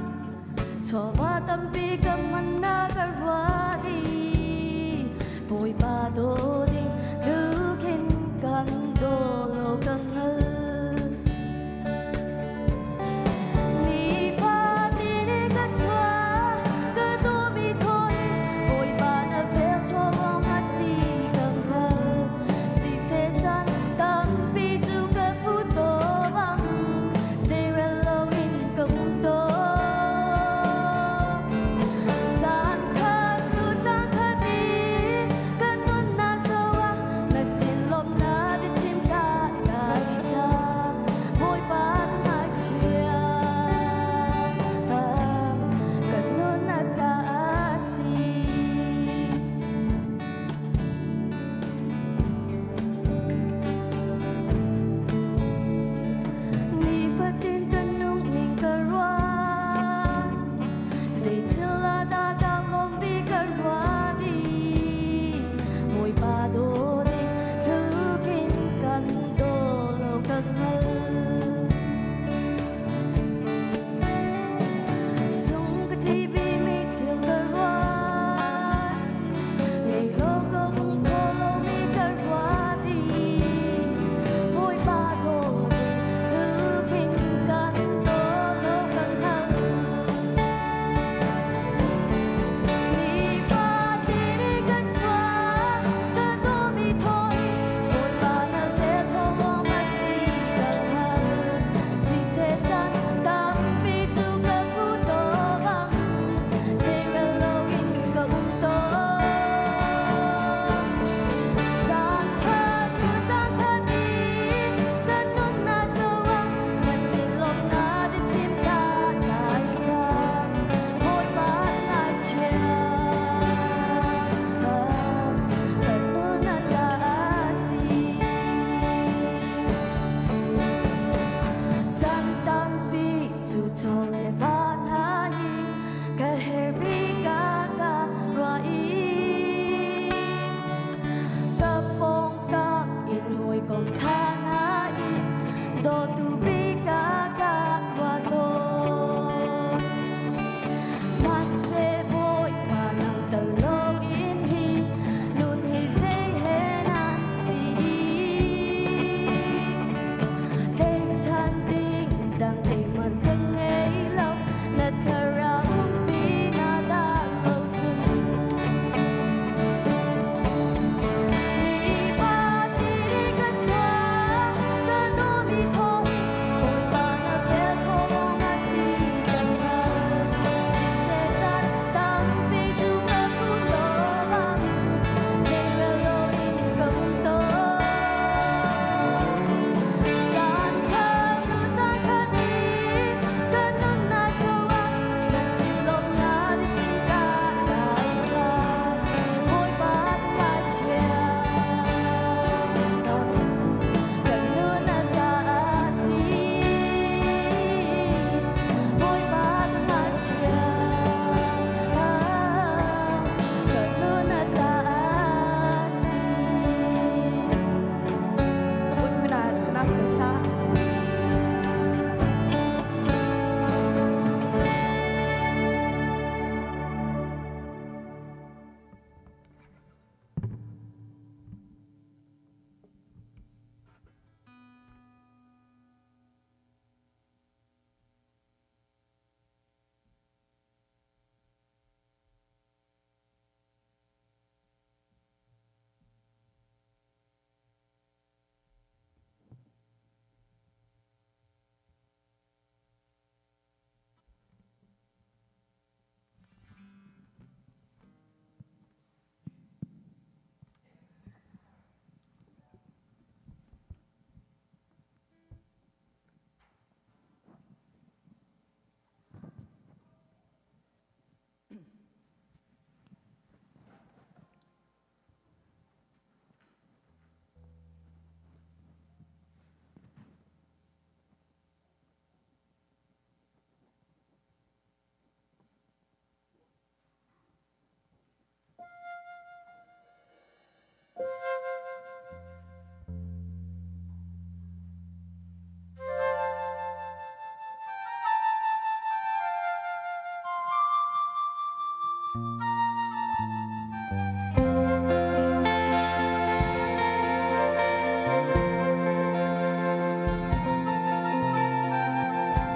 chawva tampi ka hman na ka ruat i Bawipa daw ding tlukin kan daw lo kan hngal. Nifatin ka chuah ka dawmi thaw hi Bawipa na vel thawng a si ka hngal. Siseh caan tampi cu ka phu bang zeirel loin ka um tawn. Caan khat hnu caan khat i kan nunnak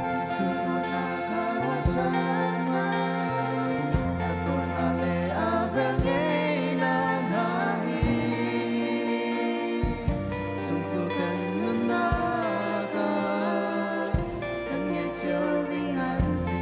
Jesuh dawtnak kha ruat cang a dawtnak le a velngeihnak hna hi zumtu kan nunnak ah kan ngeih cio ding an si.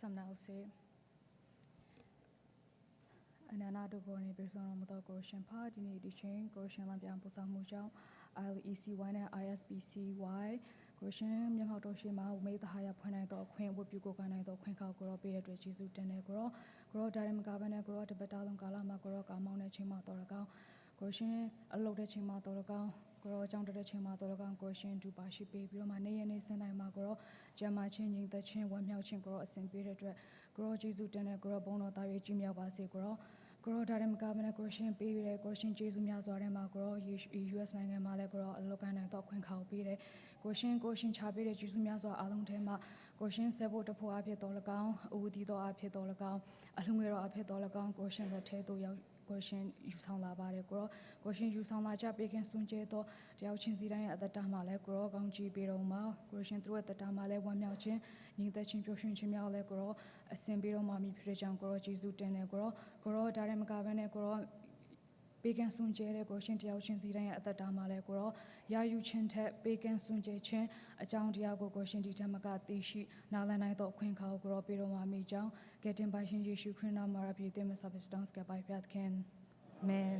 Thlacam hna usih. အနန္တတကောနေပြေဆောင်တော်မူသောကိုရှင်ဖာဒီနေ့ဒီချိန်ကိုရှင်လံပြန်ပူဆောင်မှုကြောင့် ILECY နဲ့ ISBCY ကိုရှင်မျက်မှောက်တော်ရှိမှာဝမေသဟာယဖွင့်နိုင်သောအခွင့်ဝတ်ပြုကိုကနိုင်သောအခွင့်ခေါကိုရောပေးတဲ့အတွက်ယေရှုတင်တယ်ကိုရောကိုရောဒါရမကဘနဲ့ကိုရောတပတ်တာလုံးကာလမှာကိုရောကာမောင်းတဲ့ချိန်မှာတော်ရကောင်ကိုရှင်အလုပ်တဲ့ချိန်မှာတော်ရကောင်ကိုရောအကြောင်းတက်တဲ့ချိန်မှာတော်ရကောင်ကိုရှင်ဒူပါရှိပေးပြီးတော့မှနေ့ရက်နေ့စင်တိုင်းမှာကိုရောကျမ်းမာခြင်းညီသက်ခြင်းဝမ်းမြောက်ခြင်းကိုရောအစဉ်ပေးတဲ့အတွက်ကိုရောယေရှုတင်တဲ့ကိုရောဘုန်းတော်သား၍ကြီးမြတ်ပါစေကိုရောကိုရောဒါရမကဘနဲ့ကိုရှင်ပေးပြီးတဲ့ကိုရှင်ယေရှုများစွာထဲမှာကိုရော US နိုင်ငံမှာလည်းကိုရောအလောကန်နိုင်တော့ခွင့်ခေါပေးတယ်ကိုရှင်ကိုရှင်ချပေးတဲ့ယေရှုများစွာအားလုံးထဲမှာကိုရှင်ဆက်ဖို့တဖို့အဖြစ်တော်၎င်းအူဒီတော်အဖြစ်တော်၎င်းအလှငွေတော်အဖြစ်တော်၎င်းကိုရှင်လက်ထဲသို့ရောက်ကိုရှင်ယူဆောင်လာပါတယ်ကိုရောကိုရှင်ယူဆောင်လာကြပေးခင်စွန့်ကြဲတော့တယောက်ချင်းစီတိုင်းရဲ့အသက်တာမှာလည်းကိုရောကောင်းချီးပေးတော်မှာကိုရှင်သူတို့ရဲ့အသက်တာမှာလည်းဝမ်းမြောက်ခြင်းညီသက်ခြင်းပျော်ရွှင်ခြင်းများလည်းကိုရောအစဉ်ပေးတော်မှာမိဖြစ်တဲ့ကြောင့်ကိုရောယေရှုတင်တယ်ကိုရောကိုရောဒါရင်မကဘဲနဲ့ကိုရောပေးကမ်းစွန့်ကြဲတဲ့ကိုရှင်တယောက်ချင်းစီတိုင်းရဲ့အသက်တာမှာလည်းကိုရောရာယူခြင်းထက်ပေးကမ်းစွန့်ကြဲခြင်းအကြောင်းတရားကိုကိုရှင်ဒီထက်မကသိရှိနားလည်နိုင်သောအခွင့်အခါကိုကိုရောပေးတော်မှာမိကြောင်းကယ်တင်ပါရှင်ယေရှုခရစ်နာမရပြည်တင်မဆာဘစ်တောင်းစကပိုင်ပြတ်ခင်အာမင်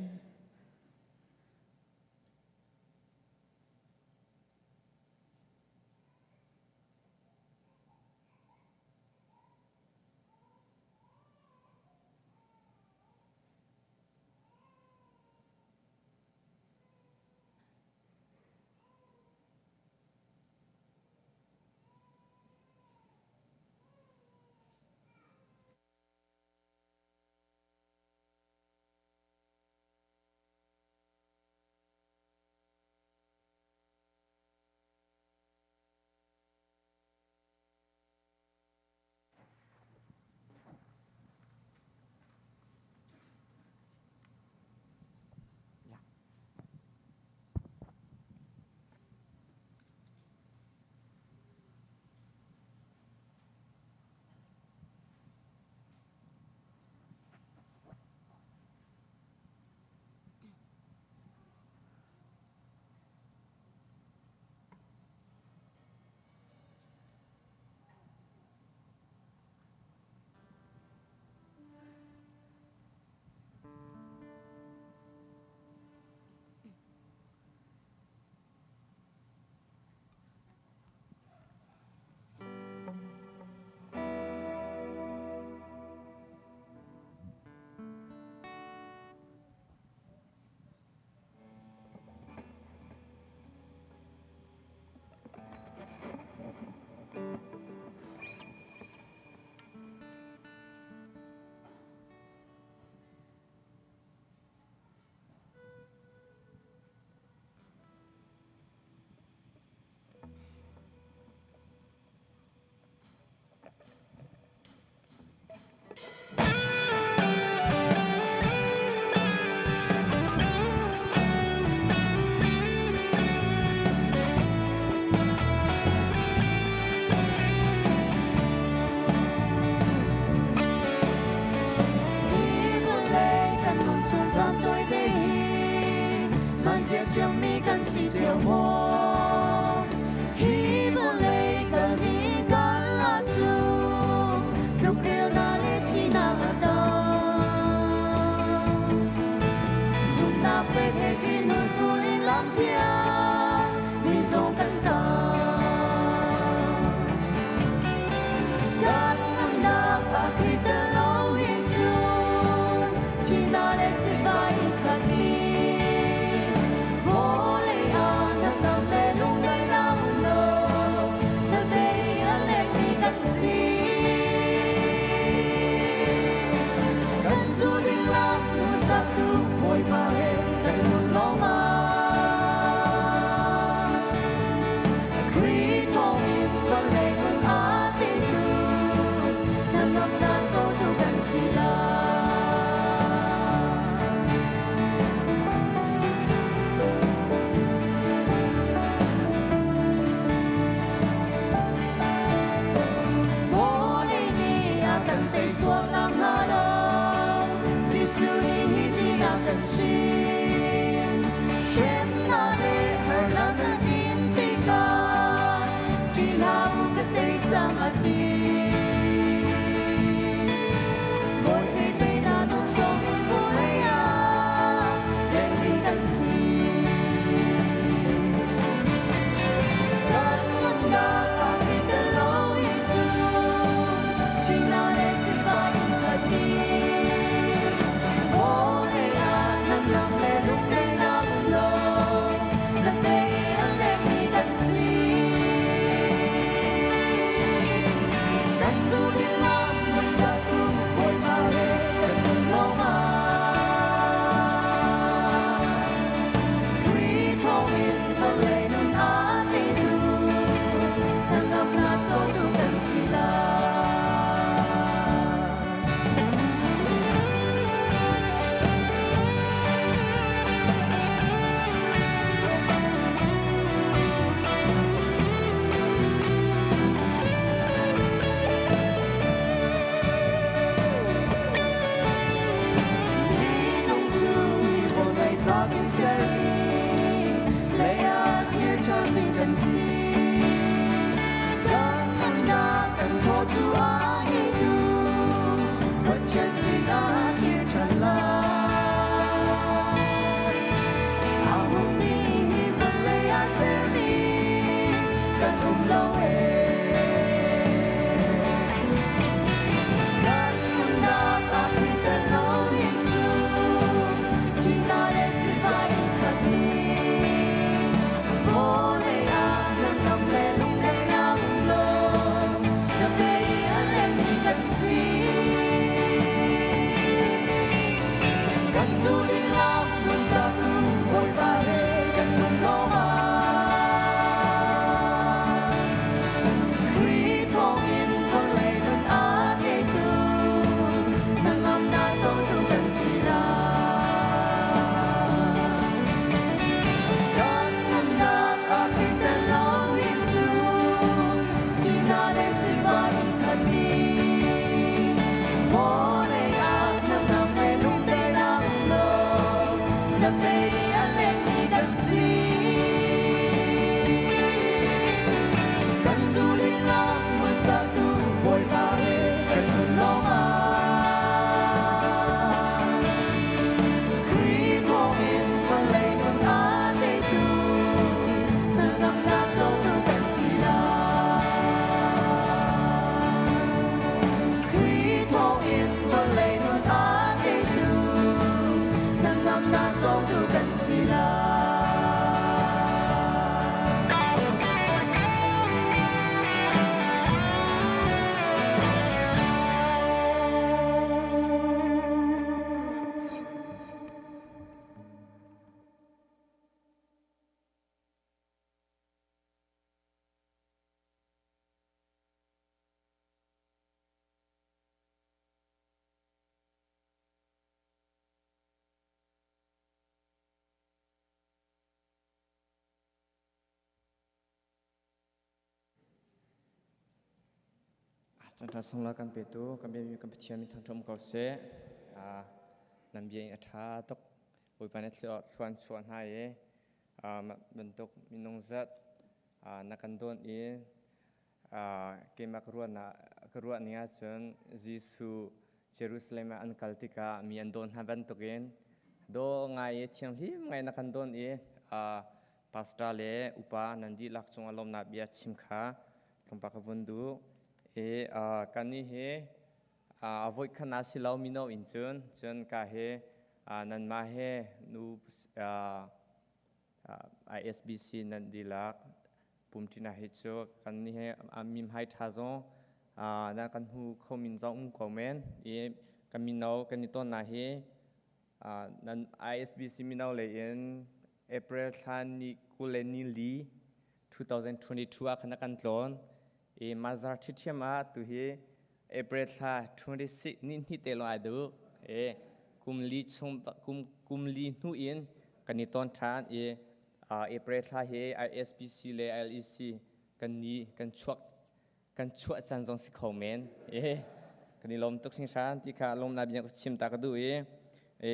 Ti lau ka te chang ati. Cantha sungla kan petu kan biami kan Pathian min thangṭhat um ko seh. Nan bia in a ṭha tuk. Bawipa nih thluan chuah hna i bantuk minung zat na kan dawn i keimah ka ruahnak ka ruah ning ahcun Jesuh Jerusalem ah an kal tikah mi an dawn hna bantukin daw ngai i thianghlim ngai na kan dawn i pastor le upa nan dihlak cungah lawmnak bia chim kha tlawmpal ka vun duh. I kannih hi a voikhat na si lo mino in cun cun ka hi nanmah he nu ISBC nan dihlak pumṭi hi cu kan nih he mimhai ṭha zong na kan hmu kho min zong um ko men i kan mino kan i tawnnak hi nan ISBC mino lei in April thla ni 20 le ni li 2022 ah khan a kan tlawn i mazar ṭhiṭhiam ah tu hi April thla 26 ni hnih te lawng ai duh i kum li chung kum kum li hnu in kan i ton ṭhan i April thla hi ISBC le LEC kan ni kan chuak kan chuah caan zong si kho men e kan i lawm tuk hringhran ti kha lawmnak bia ka chim ta ka duh i e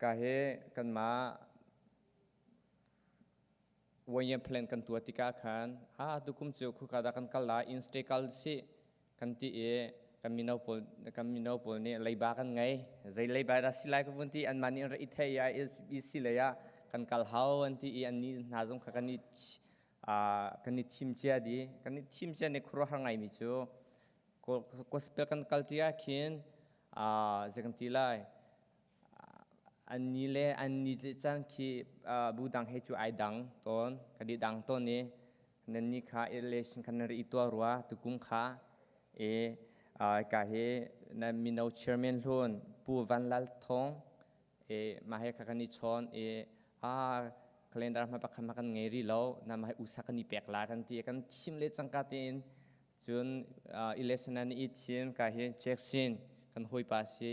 ka he kanmah one year plan kan tuah tikah khan a tukum cu khuka dah kan kal lai in stay kal si kan ti i kan mino pawl kan mino pawl nih leiba kan ngei zei leiba dah si lai ka vun ti anmah nih an ra i thei i i si lei ah kan kal hau an ti i annih hna zong kha kan i kan i thim cia di kan i thim cia nih khuaruahhar ngaimi cu gospel kan kal ti ah khin zei kan ti lai an ni le an ni caan khi bu dang he cu ai dang tawn kan i dang tawn i nan ni kha relation khan nan ri i tuah rua tukum kha e ka hi na mino chairman hlun Pu Van Lal Thong e mah he kha kan i chawn i a calendar hma pakhat ma kan ngei ri lo na mah usa kan i pek la kan ti kan thim le cangka tein cun election an i thim ka hi Jackson kan hawipa si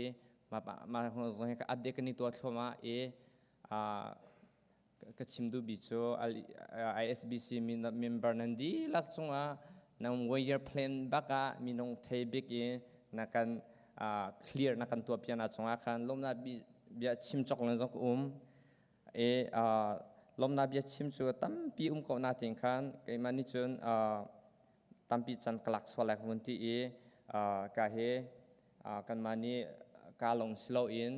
ma ma zong hi ka update kan i tuah thluahmah i ka chim duh bi cu ISBC member nan dihlak cungah nang one year plan bak ah minung thei bik i na kan clear na kan tuah piana cungah khan lawmnak bia chim chok lan zong ka um e lawmnak bia chim cu tampi um ko na tin khan keimah nih cun tampi chan ka lak sual lai ka vun ti i ka he kanmah nih ka lawng si loin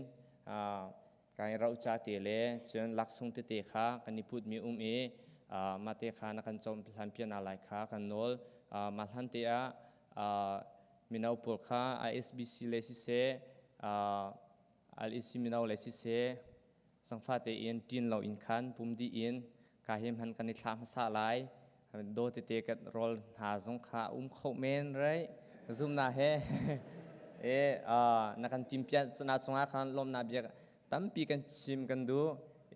kan i roca te le cun laksung tete kha kan i putmi um i mah te kha na kan cawm hlan piana lai kha kan nawl. Mah hlan te ah mino pawl kha ISBC le siseh LEC mino le siseh sangfa tein ṭin lo in khan pum dih in ka hi hman kan i thlah hmasa lai do tete kan rawl hna zong kha um kho men right zumna he e na kan tim pian na cungah khan lawmna bia tampi kan chim kan duh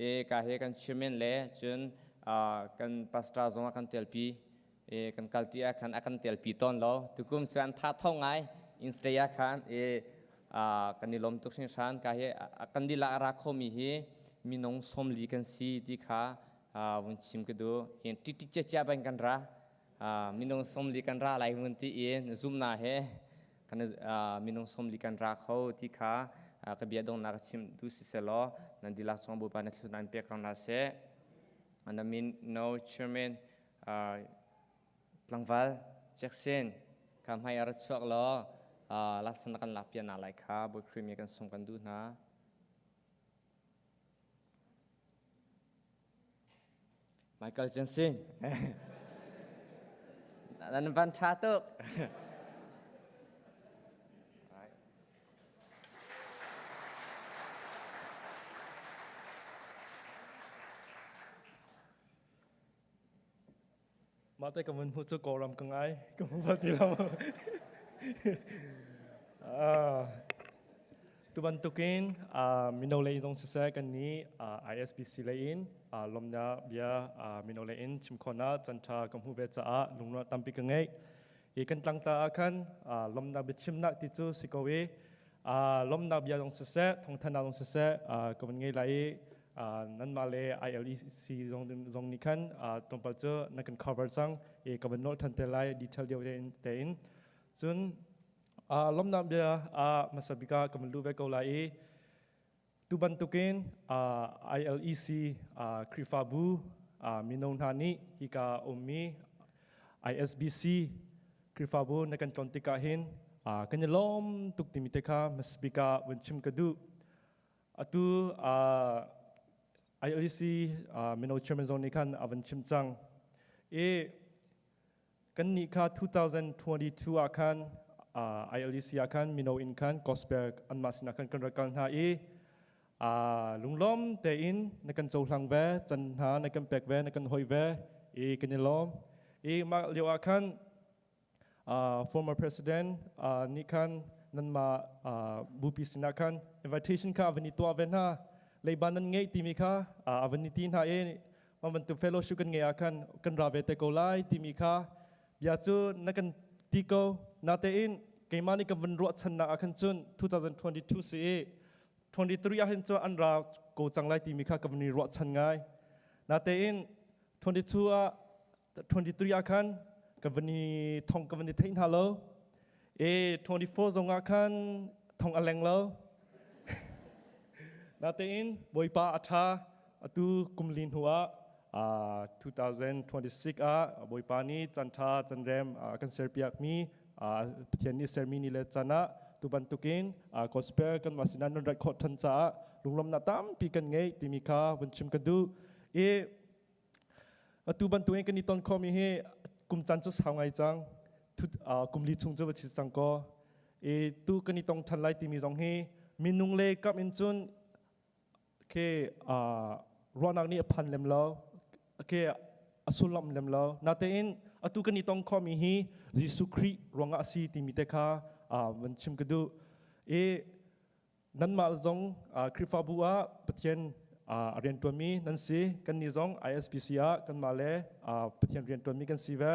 e ka he kan chairman le cun kan pastor zong kan telpi e kan kal ti ah khan a kan telpi tawn lo tukum cu an tha tho ngai in stay ah khan e kan i lawm tuk hringhran ka hi kan dila a ra khomi hi minung 40 kan si ti kha vun chim ka duh hin ṭiṭi cia ban kan ra minung 40 kan ra lai vun ti in zumna he kan minung 40 kan ra kho ti kha ka bia dongnak ka chim du si selaw nan dilak chung Bawipa na thlu nan pek ko na seh na min no chairman tlangval Jackson ka hmai a ra chuak law laksan na kan lak pian na lai kha Bawi Khrih mi kan sung kan duh hna. Michael Johnson nan van ṭha tuk. Mah te ka vun hmuh cu Kawlram ka ngai ka hmu bal ti lo. Tu bantukin mino lei zong siseh kan nih ISBC lei in lawmnak bia mino lei in chim khawhnak canṭha ka hmuh ve caah lungruah tampi ka ngei. Hi kan tlangtla ah khan lawmnak biachimnak ti cu si ko i lawmnak bia zong siseh thawngthanhnak zong siseh ka vun ngei lai i Nanmah le ILEC zong nih khan tlawmpal cu na kan cover cang i ka van nolh than te lai detail deuh tein. Cun lawmnak bia hmasa bik ah ka van luh ve ko lai i tu bantukin ILEC Khrihfabu mino hna nih hika ummi ISBC Khrihfabu na kan tlawn tikah hin kan i lawm tuk timi te kha hmasa bik ah vun chim ka duh. Atu ILEC mino chairman zong nih khan a van chim cang. I kan nih kha 2022 ah khan ILEC ah khan mino in khan gospel anmah sinah khan kan rak kal hna i lunglawm tein na kan cohlang ve, can hna na kan pek ve, na kan hoi ve i kan i lawm. I mah lio ah khan former president nih khan nanmah bupi sinah khan invitation kha a van i tuah ve hna. Leiba nan ngeih timi kha a van i ti hna i mah bantuk fellowship kan ngeih ah khan kan ra ve te ko lai timi kha bia cu na kan ti ko. Natein keimah nih kan van ruahchannak ah khan cun 2022 si i 23 ah hin cun an ra ko cang lai timi kha ka van i ruahchan ngai. Natein 22 ah 23 ah khan ka van i thong ka van i theih hna lo. E 24 zong ah khan thong a leng lo. Natein Bawipa a ṭha. Atu kum li hnu ah 2026 ah Bawipa nih caan ṭha caan rem kan serpiak mi Pathian nih sermi ni le caan ah tu bantukin gospel kan mah sinah nan rat khawh ṭhan caah lunglawmhnak tampi kan ngei timi kha vun chim ka duh. I atu bantukin kan i ton khawhmi hi kum caan cu sau ngai cang. Kum li chung cu va chit cang kaw. I tu kan i tong ṭhan lai timi zong hi minung le kam in cun ke ruahnak nih a phan lem lo, ke a sullam lem lo. Natein atu kan i tong khawhmi hi Jesuh Khrih ruangah a si timi te kha van chim ka duh. I nanmah zong Khrihfabu ah Pathian a rianṭuanmi nan si. Kannih zong ISBC ah kanmah le Pathian rianṭuanmi kan si ve.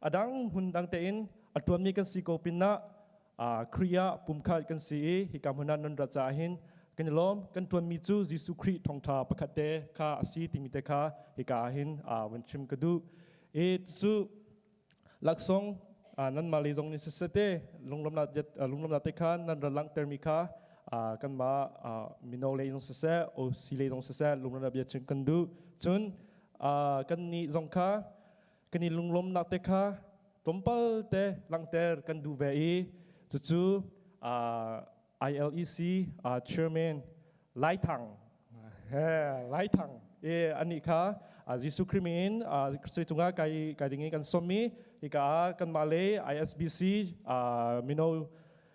A dang hmun dang tein a ṭuanmi kan si ko pinah Khrih ah pumkhat kan si i hika hmun ah nan rat caah hin kan i lawm. Kan ṭuanmi cu Jesuh Khrih thawngṭha pakhat te kha a si timi te kha hika ah hin van chim ka duh. I cucu laksawng nanmah lei zong nih siseh te lunglawmnak te kha nan ra langhtermi kha kanmah mino lei zong siseh OC lei zong siseh lunglawmnak bia chim kan duh. Cun kannih zong kha kan i lunglawmnak te kha tlawmpal te langhter kan duh ve i cucu ILEC chairman Lai Thang Lai Thang e anih kha Jesuh Khrih min in cungah kai kai ding in kan sawm i hika ah kanmah le ISBC mino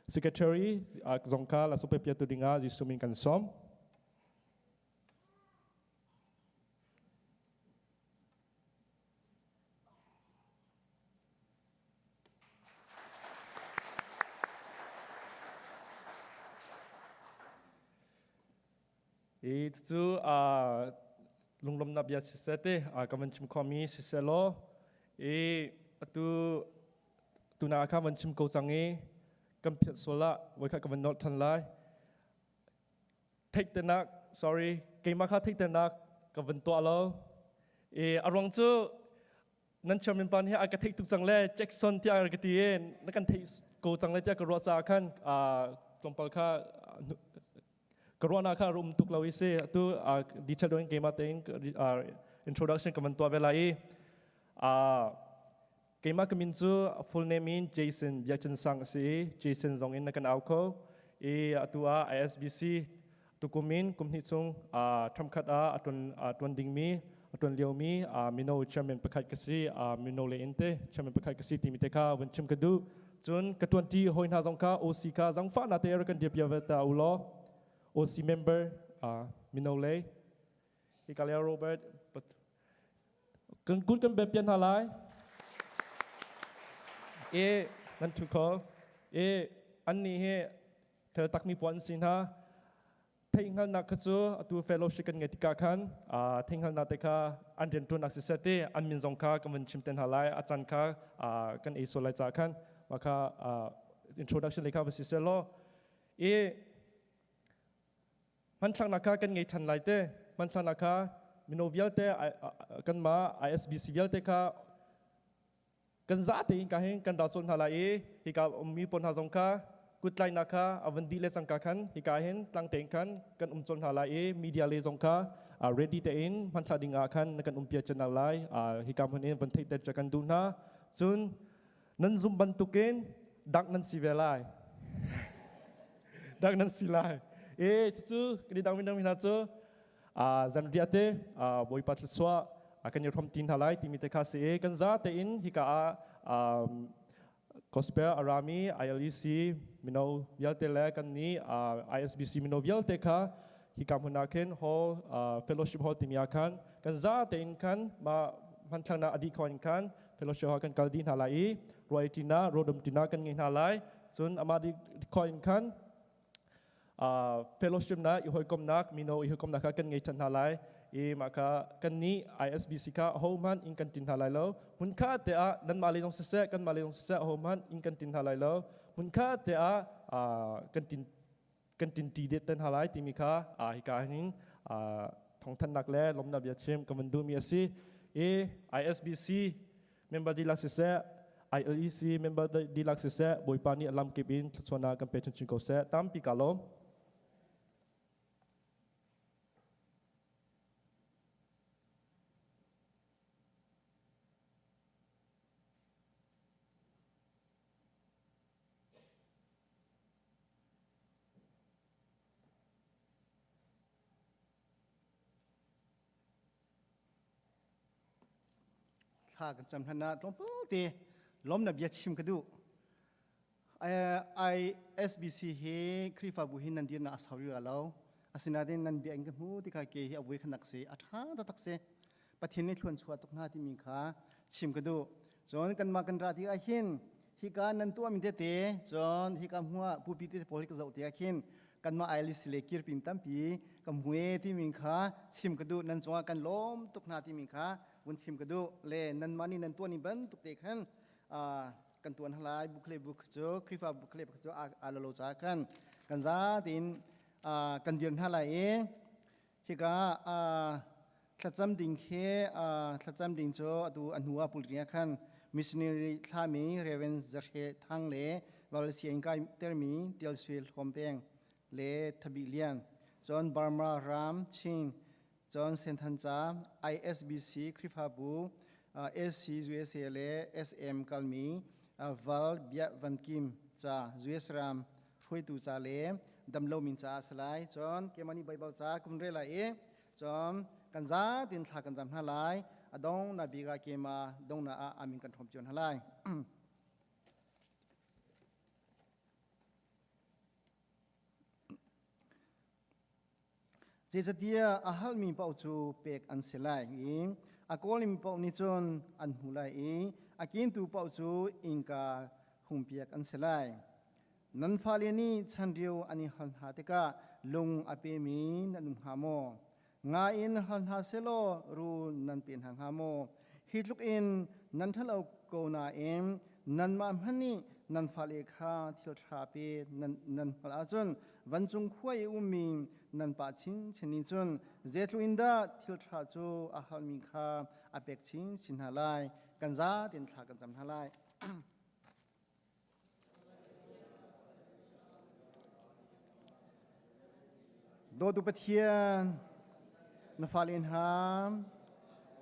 secretary zong kha la pe piatu dingah Jesuh min kan sawm. I cucu lunglawmhnak bia siseh te ka van chim khomi siseh law i atu tuna kha van chim ko cang i kan phiat sual ah voikhat ka van nolh than lai. Theihternak, sorry, keimah kha theihternak ka van tuah lo. I a ruang cu nan chairman pa nih a ka theih tuk cang le Jackson tiah ka ti i na kan theih ko cang le tiah ka ruah caah khan tlawmpal kha ka ruahnak kha rum tuk lo i si. Atu detail deuh in keimah tein introduction ka van tuah ve lai i keimah ka min cu full name in Jason Biakchan Sang a si i Jason zong in na kan au kho. I atu ah ISBC tukum in kum hnih chung thamkhat ah a tuan dingmi a tuan liomi mino chairman pakhat ka si. Mino le in te chairman pakhat ka si timi te kha vun chim ka duh. Cun ka tuanti hoi hna zong kha OC kha zangfah na te rak kan dir pia ve ta u law. OC member mino le Hikalia Robert kan kun kan ben pian hna lai e nan thu kho e an ni hi fel takmi puan si hna. Theihhngalhnak kha cu atu fellowship kan ngeih tikah khan theihhngalhnak te kha an rianṭuannak siseh te an min zong kha kan van chim te hna lai. A caan kha kan ei sual lai caah khan mah kha introduction lei kha va siseh law i hmanthlaknak kha kan ngei ṭhan lai te. Hmanthla kha mino vialte kanmah ISBC vialte kha kan za tein ka hin kan ra cawn hna lai i hika ummi pawl hna zong kha kuttlainak kha a van dih le cangka khan hika hin tlang tein khan kan um cawn hna lai i media le zong kha ready tein hmanthla ding ah khan na kan umpia chan lai. Hika hmun in van theihter ca kan duh hna. Cun nan zum bantukin dang nan si ve lai, dang nan si lai. E cucu kan i dang mi hna cu zanriah te Bawipa thluachuah kan i hrom ti hna lai timi te kha si i kan za tein hika ah gospel arami ILEC mino vialte le kan nih ISBC mino vialte kha hika hmun ah khin hall, fellowship hall timi ah khan kan za tein khan ma hmanthlaknak adi kho in khan fellowship hall kan kal dih hna lai i ruai tina rodum tina kan ngei hna lai. Cun ama di kho in khan fellowship na i hawikomnak, mino i hawikomnak kha kan ngei ṭhan hna lai i mah kha kan nih ISBC kha ahohmanh in kan tin hna lai lo. Hmun kha te ah nanmah lei zong siseh, kanmah lei zong siseh, ahohmanh in kan tin hna lai lo. Hmun kha te ah kan tin ṭi det ten hna lai timi kha hika hin thawngthanhnak le lawmnak bia chim ka van duhmi a si i ISBC member dihlak siseh, ILEC member dihlak siseh, Bawipa nih a lamkip in thluachuahnak kan pe chinchin ko seh. Tampi ka lawm. Thla kan cam hlan ah tlawmpal te lawm na bia chim ka duh. ISBC hi Khrihfabu hi nan dir na a sau rih lo. Asinain nan bia in ka hmu ti kha ke hi a vui khanak si a ṭha taktak si. Pathian nih thluan chuah tuk hna timi kha chim ka duh. Cun kanmah kan ra tik ah hin hika nan tuahmi tete, cun hika hmuah pupi tete pawl hi ka zoh tik ah khin kanmah ILC le kirpin tampi ka hmu e timi kha chim ka duh. Nan cungah kan lawm tuk hna timi kha vun chim ka duh le nanmah nih nan tuahning bantuk te khan kan tuan halai. Bukle buk cu Khrihfa bukle buk cu aa lo lo caah khan kan za tein kan dir hna lai i hika thlacam ding khi thlacam ding cu atu a hnu ah pulri ah khan missionary thlami Reverend Zarhe Thang le Valsiang kai termi Tial Sui Hlawm Peng le Thabi Lian, cun Burma ram Chin, cun Senthanca ISBC Khrihfabu AC USA le SM kalmi Val Bia Van Kim ca US ram hruaitu ca le damlo min ca salai. Cun kemani Bible ca kum re lai i cun kan za tin thla kan zam hna lai. Adong na biga kema dong na ah amin kan thom cion hna lai. Zeicatiah a halmi paoh cu pek an si lai i a kawlmi paoh nih cun an hmu lai i a kintu paoh cu innka hungpiak an si lai. Nan fale nih chanreu an i hal hna tikah lung a pemi nan um hnga maw? Nga in hal hna sehlaw rul nan pe hna hnga maw? Hi tluk in nan ṭhalo ko nain nanmah hmanh nih nan fale kha thil ṭha pe nan hngalh ahcun vancung khua i ummi nan pa chinchin nih cun zeitluk in dah thil ṭha cu a halmi kha a pek chinchin hna lai. Kan za tein thla kan cam hna lai. Dawtu Pathian, na fale hna,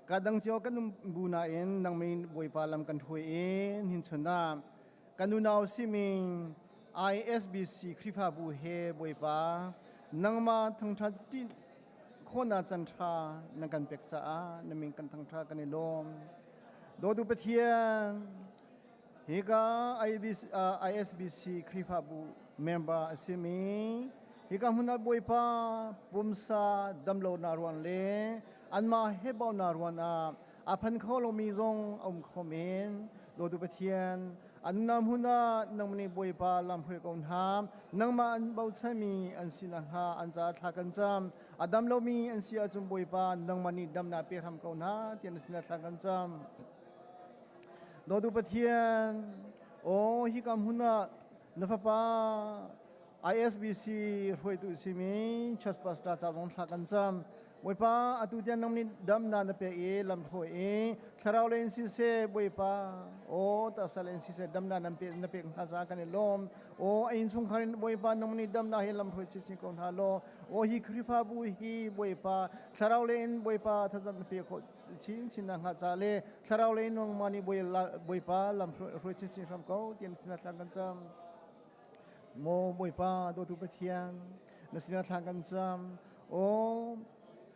ka dang cio kan um bu nain nangmin Bawipa lam kan hruai in hin chun ah kan unau siming ISBC Khrihfabu he Bawipa nangmah thangṭhat ṭih khawhnak can ṭha na kan pek caah na min kan thangṭhat kan i lawm. Dawtu Pathian, hika ISBC Khrihfabu member a simi hika hmun ah Bawipa pumsa damlonak ruang le anmah he baunak ruang ah a phan kho lomi zong a um kho men. Dawtu Pathian, an nam hmun ah nangmah nih Bawipa lamhruai ko hna. Nangmah an bochanmi an si nakhnga an caah thla kan cam. A dam lomi an si ahcun Bawipa nangmah nih damnak pe hram ko hna tiah na sinah thla kan cam. Dawtu Pathian, aw hika hmun ah na fapa ISBC hruaitu simi Church Pastor ca zong thla kan cam. Bawipa atu tiang nang nih damnak na pek i lamhruai i thlarau lei in siseh Bawipa aw taksa lei in siseh damnak nan pek na pek hna caah kan i lawm. Aw a innchungkhar in Bawipa nang nih damnak he lamhruai chinchin ko hna law aw hi Khrihfabu hi Bawipa thlarau lei in Bawipa thazam na pek khawh chinchin nak hnga ca le thlarau lei in nangmah nih Bawipa lamhruai chinchin hram ko tian sinah thla kan cam. Maw Bawipa dawtu Pathian na sinah thla kan cam. Aw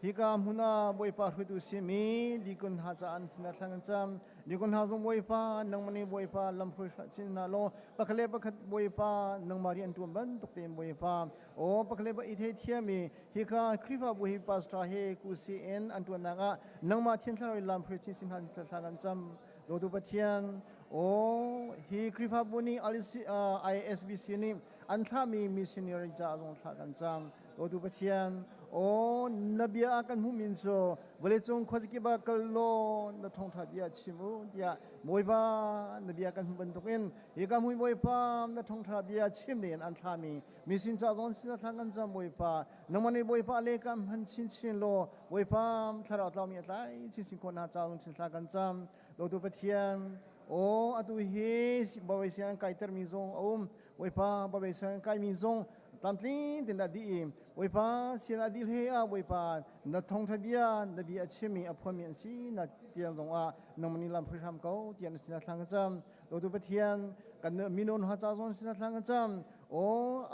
hika hmun ah Bawipa hruaitu simi dikun hna caah an sinah thla kan cam. Dikun hna zong Bawipa nangmah nih Bawipa lamhruai chin hna law pakhat le pakhat Bawipa nangmah rian ṭuan bantuk tein Bawipa aw pakhat le pakhat i theithiam i hika Khrihfabu hi pastor he kusi in an ṭuannak ah nangmah Thiang Thlarau in lamhruai chin sin hna thla kan cam. Dawtu Pathian aw hi Khrihfabu nih ISBC nih an thlahmi missionary caah zong thla kan cam. Dawtu Pathian, aw na bia ah kan hmuh min cu vawleicung khuazakip ah kal law na thawngṭha bia chim u tiah Bawipa na bia kan hmuh bantukin hi ka hmui Bawipa na thawngṭha bia chim dingin an thlahmi misin ca zong sin thla kan cam Bawipa nangmah nih Bawipa le kam hman chinchin law Bawipa thlarau tlaumi a tlai chinchin khawh na ca zong chin thla kan cam Dawtu Pathian aw atu hi Bawipa siang kaitermi zong a um Bawipa Bawipa siang kaimi zong tlamtling tin dah dih i Bawipa sin ah dih hlei ah Bawipa na thawngṭha bia na bia a chimmi a phuanmi an si na tiang zong ah nangmah nih lam hram ko tiah na sinah thla ka cam Dawtu Pathian kan mino hna ca zong sinah thla ka cam aw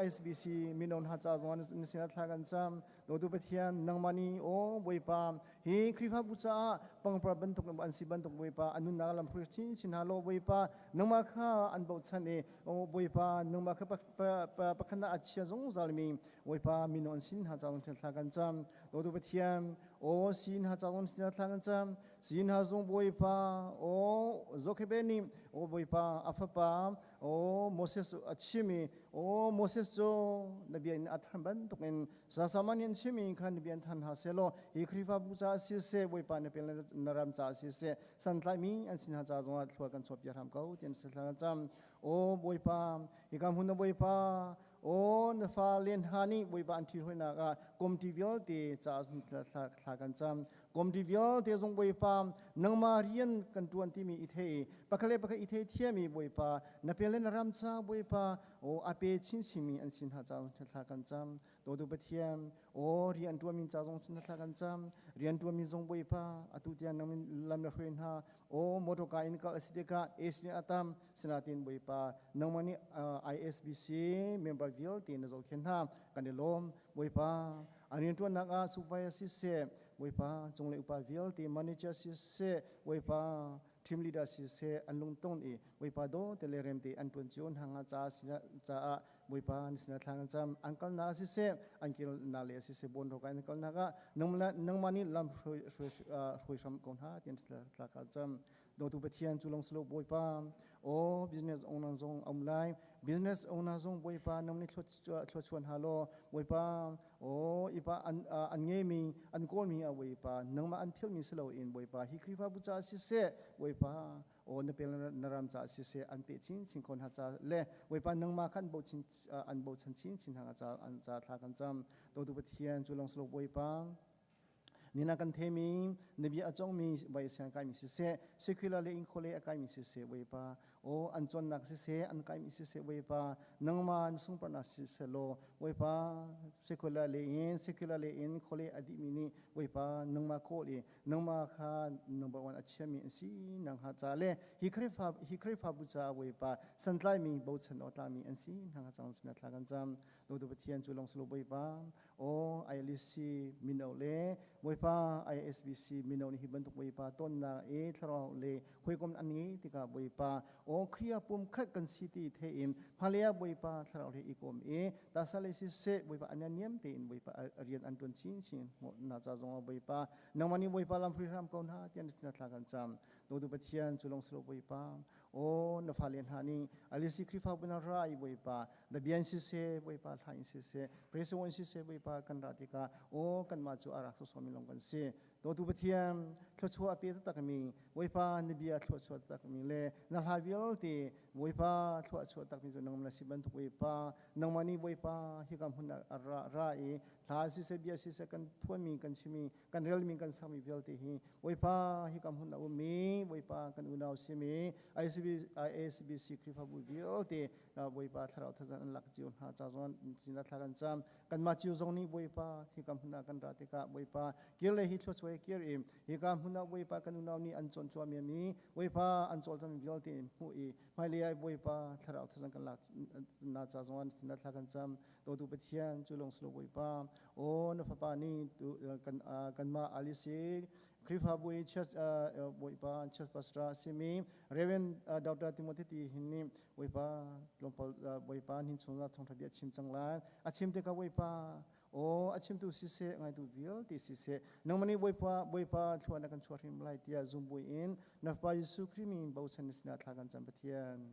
ISBC mino hna ca zong na sinah thla kan cam Dawtu Pathian nangmah nih aw Bawipa hi Khrihfabu caah pangpar bantuk an si bantuk Bawipa an nunnak lam hruai chinchin hna law Bawipa nangmah kha an bochan i aw Bawipa nangmah kha pakhat a chia zungzal mi Bawipa mino an sin hna ca zong thla kan cam Dawtu Pathian aw sin hna ca zong thla kan cam sin hna zong Bawipa aw Zokhebe nih aw Bawipa a fapa aw Moses a chim i aw Moses cu na bia in a than bantukin Sasaman in chimi khan na bian than hna selaw hi Khrihfabu ca siseh Bawipa na pel na ram ca siseh santlaimi an sin hna ca zongah thlua kan chuah piak hram ko tian thla kan cam o Bawipa hika hmun na Bawipa o na fa len hna nih Bawipa an ṭhi ah komti vialte ca thla kan cam komti vialte zong Bawipa nangmah rian kan ṭuan timi i thei pakhat le pakhat i thei thiami Bawipa na pel le na ram ca Bawipa o a pe chinchinmi an sin hna ca thla kan cam Dawtu Pathian o rian ṭuanmi ca zong sin thla kan cam rian ṭuanmi zong Bawipa atu tiang nang lam na hruai hna o motor ka in kal a si tikah accident a tam sinatin Bawipa nangmah nih ISBC member vialte na zohkhenh hna kan i lawm Bawipa an rianṭuannak ah supervisor siseh Bawipa cunglei upa vialte manager siseh Bawipa team leader siseh an lungton i Bawipa daw te le rem te an tuan cio hna nga ca caah Bawipa ni sinah thla kan cam an kalnak siseh an kilnak le siseh bon roka an kalnak ah nangmah nih lam hruai hram ko hna tian thla kan cam dawtu Pathian cu long silo Bawipa o business owner zong um lai business owner zong Bawipa nang nih thluachuan ha law Bawipa o ipa an an ngeimi an kawlmi a Bawipa nangmah an philmi si loin Bawipa hi Khrihfabu ca siseh Bawipa o na pel na ram ca siseh an pe chin chin ko hna ca le Bawipa nangmah kha an bochin an bochan chin chin hna ca an ca thla kan cam dawtu Pathian cu long silo Bawipa Nina kan themi na bia a congmi vai siang kaimi siseh secular le inkhole a kaimi siseh Bawipa o an cawnnak siseh an kaimi siseh Bawipa nangmah na sungparnak siseh law Bawipa secular le in secular le in khole a dihmi nih Bawipa nangmah kawl i nangmah kha number one a chiami an si nang ha ca le hi Khrihfa hi Khrihfabu caah Bawipa santlaimi bochan awk tlakmi an si nang ha cang sinah thla kan cam Dawtu Pathian cu long silo Bawipa Aw ILC mino le Bawipa ISBC mino nih hi bantuk Bawipa tonnak i thlarau le hawikom an ngei tikah Bawipa aw Khrih ah pumkhat kan si ti thein hmalei ah Bawipa thlarau he i kom i tasa le siseh Bawipa an niam tein Bawipa rian an tuan chinchin na ca zong ah Bawipa nangmah nih Bawipa lam hruai hram ko hna tiah na sinah thla kan cam Dawtu Pathian cu lawng silo Bawipa aw na fale hna nih Alisi Khrihfabu na ra i Bawipa na bian siseh Bawipa hla in siseh praise in siseh Bawipa kan ra tikah aw kanmah cu a rak sawsawmi lawng kan si dawtu Pathian thluachuah a pe taktakmi Bawipa na bia thluachuah taktakmi le na hla vialte Bawipa thluachuah takmi cu nangmah na si bantuk Bawipa nangmah nih Bawipa hika hmun ah ra, ra i Hla siseh bia siseh kan phuanmi kan chimmi kan relmi kan sakmi vialte hi Bawipa hi kam hun a ummi Bawipa kan unau simi ICB, IACBC Khrihfabu vialte Bawipa thlarau thazang an lak cio hna ca zong sinah thla kan cam. Kanmah cio zong nih Bawipa hika hmun ah kan ra tikah Bawipa kir le hi thluachuah kir i hika hmun ah Bawipa kan unau nih an cawn cuami mi Bawipa an cawlcangmi vialte hmuh i hmailei ah Bawipa thlarau thazang kan lak na ca zong ah sinah thla kan cam. Dawtu Pathian cu lung silo Bawipa aw na fapa nih kan kanmah Alisi Khrihfabu i church Bawipa church pastor a simi Reverend Dr. Timothy ti hin nih Bawipa tlawmpal Bawipa hnin chungah thawngtha bia chim cang lai. A chim tikah Bawipa aw a chimtu siseh ngaitu vialte siseh nangmah nih Bawipa Bawipa thlua na kan chuah hrim lai tiah zum buin na Fapa Jesuh Khrih min bochan na sinah thla kan cam Pathian.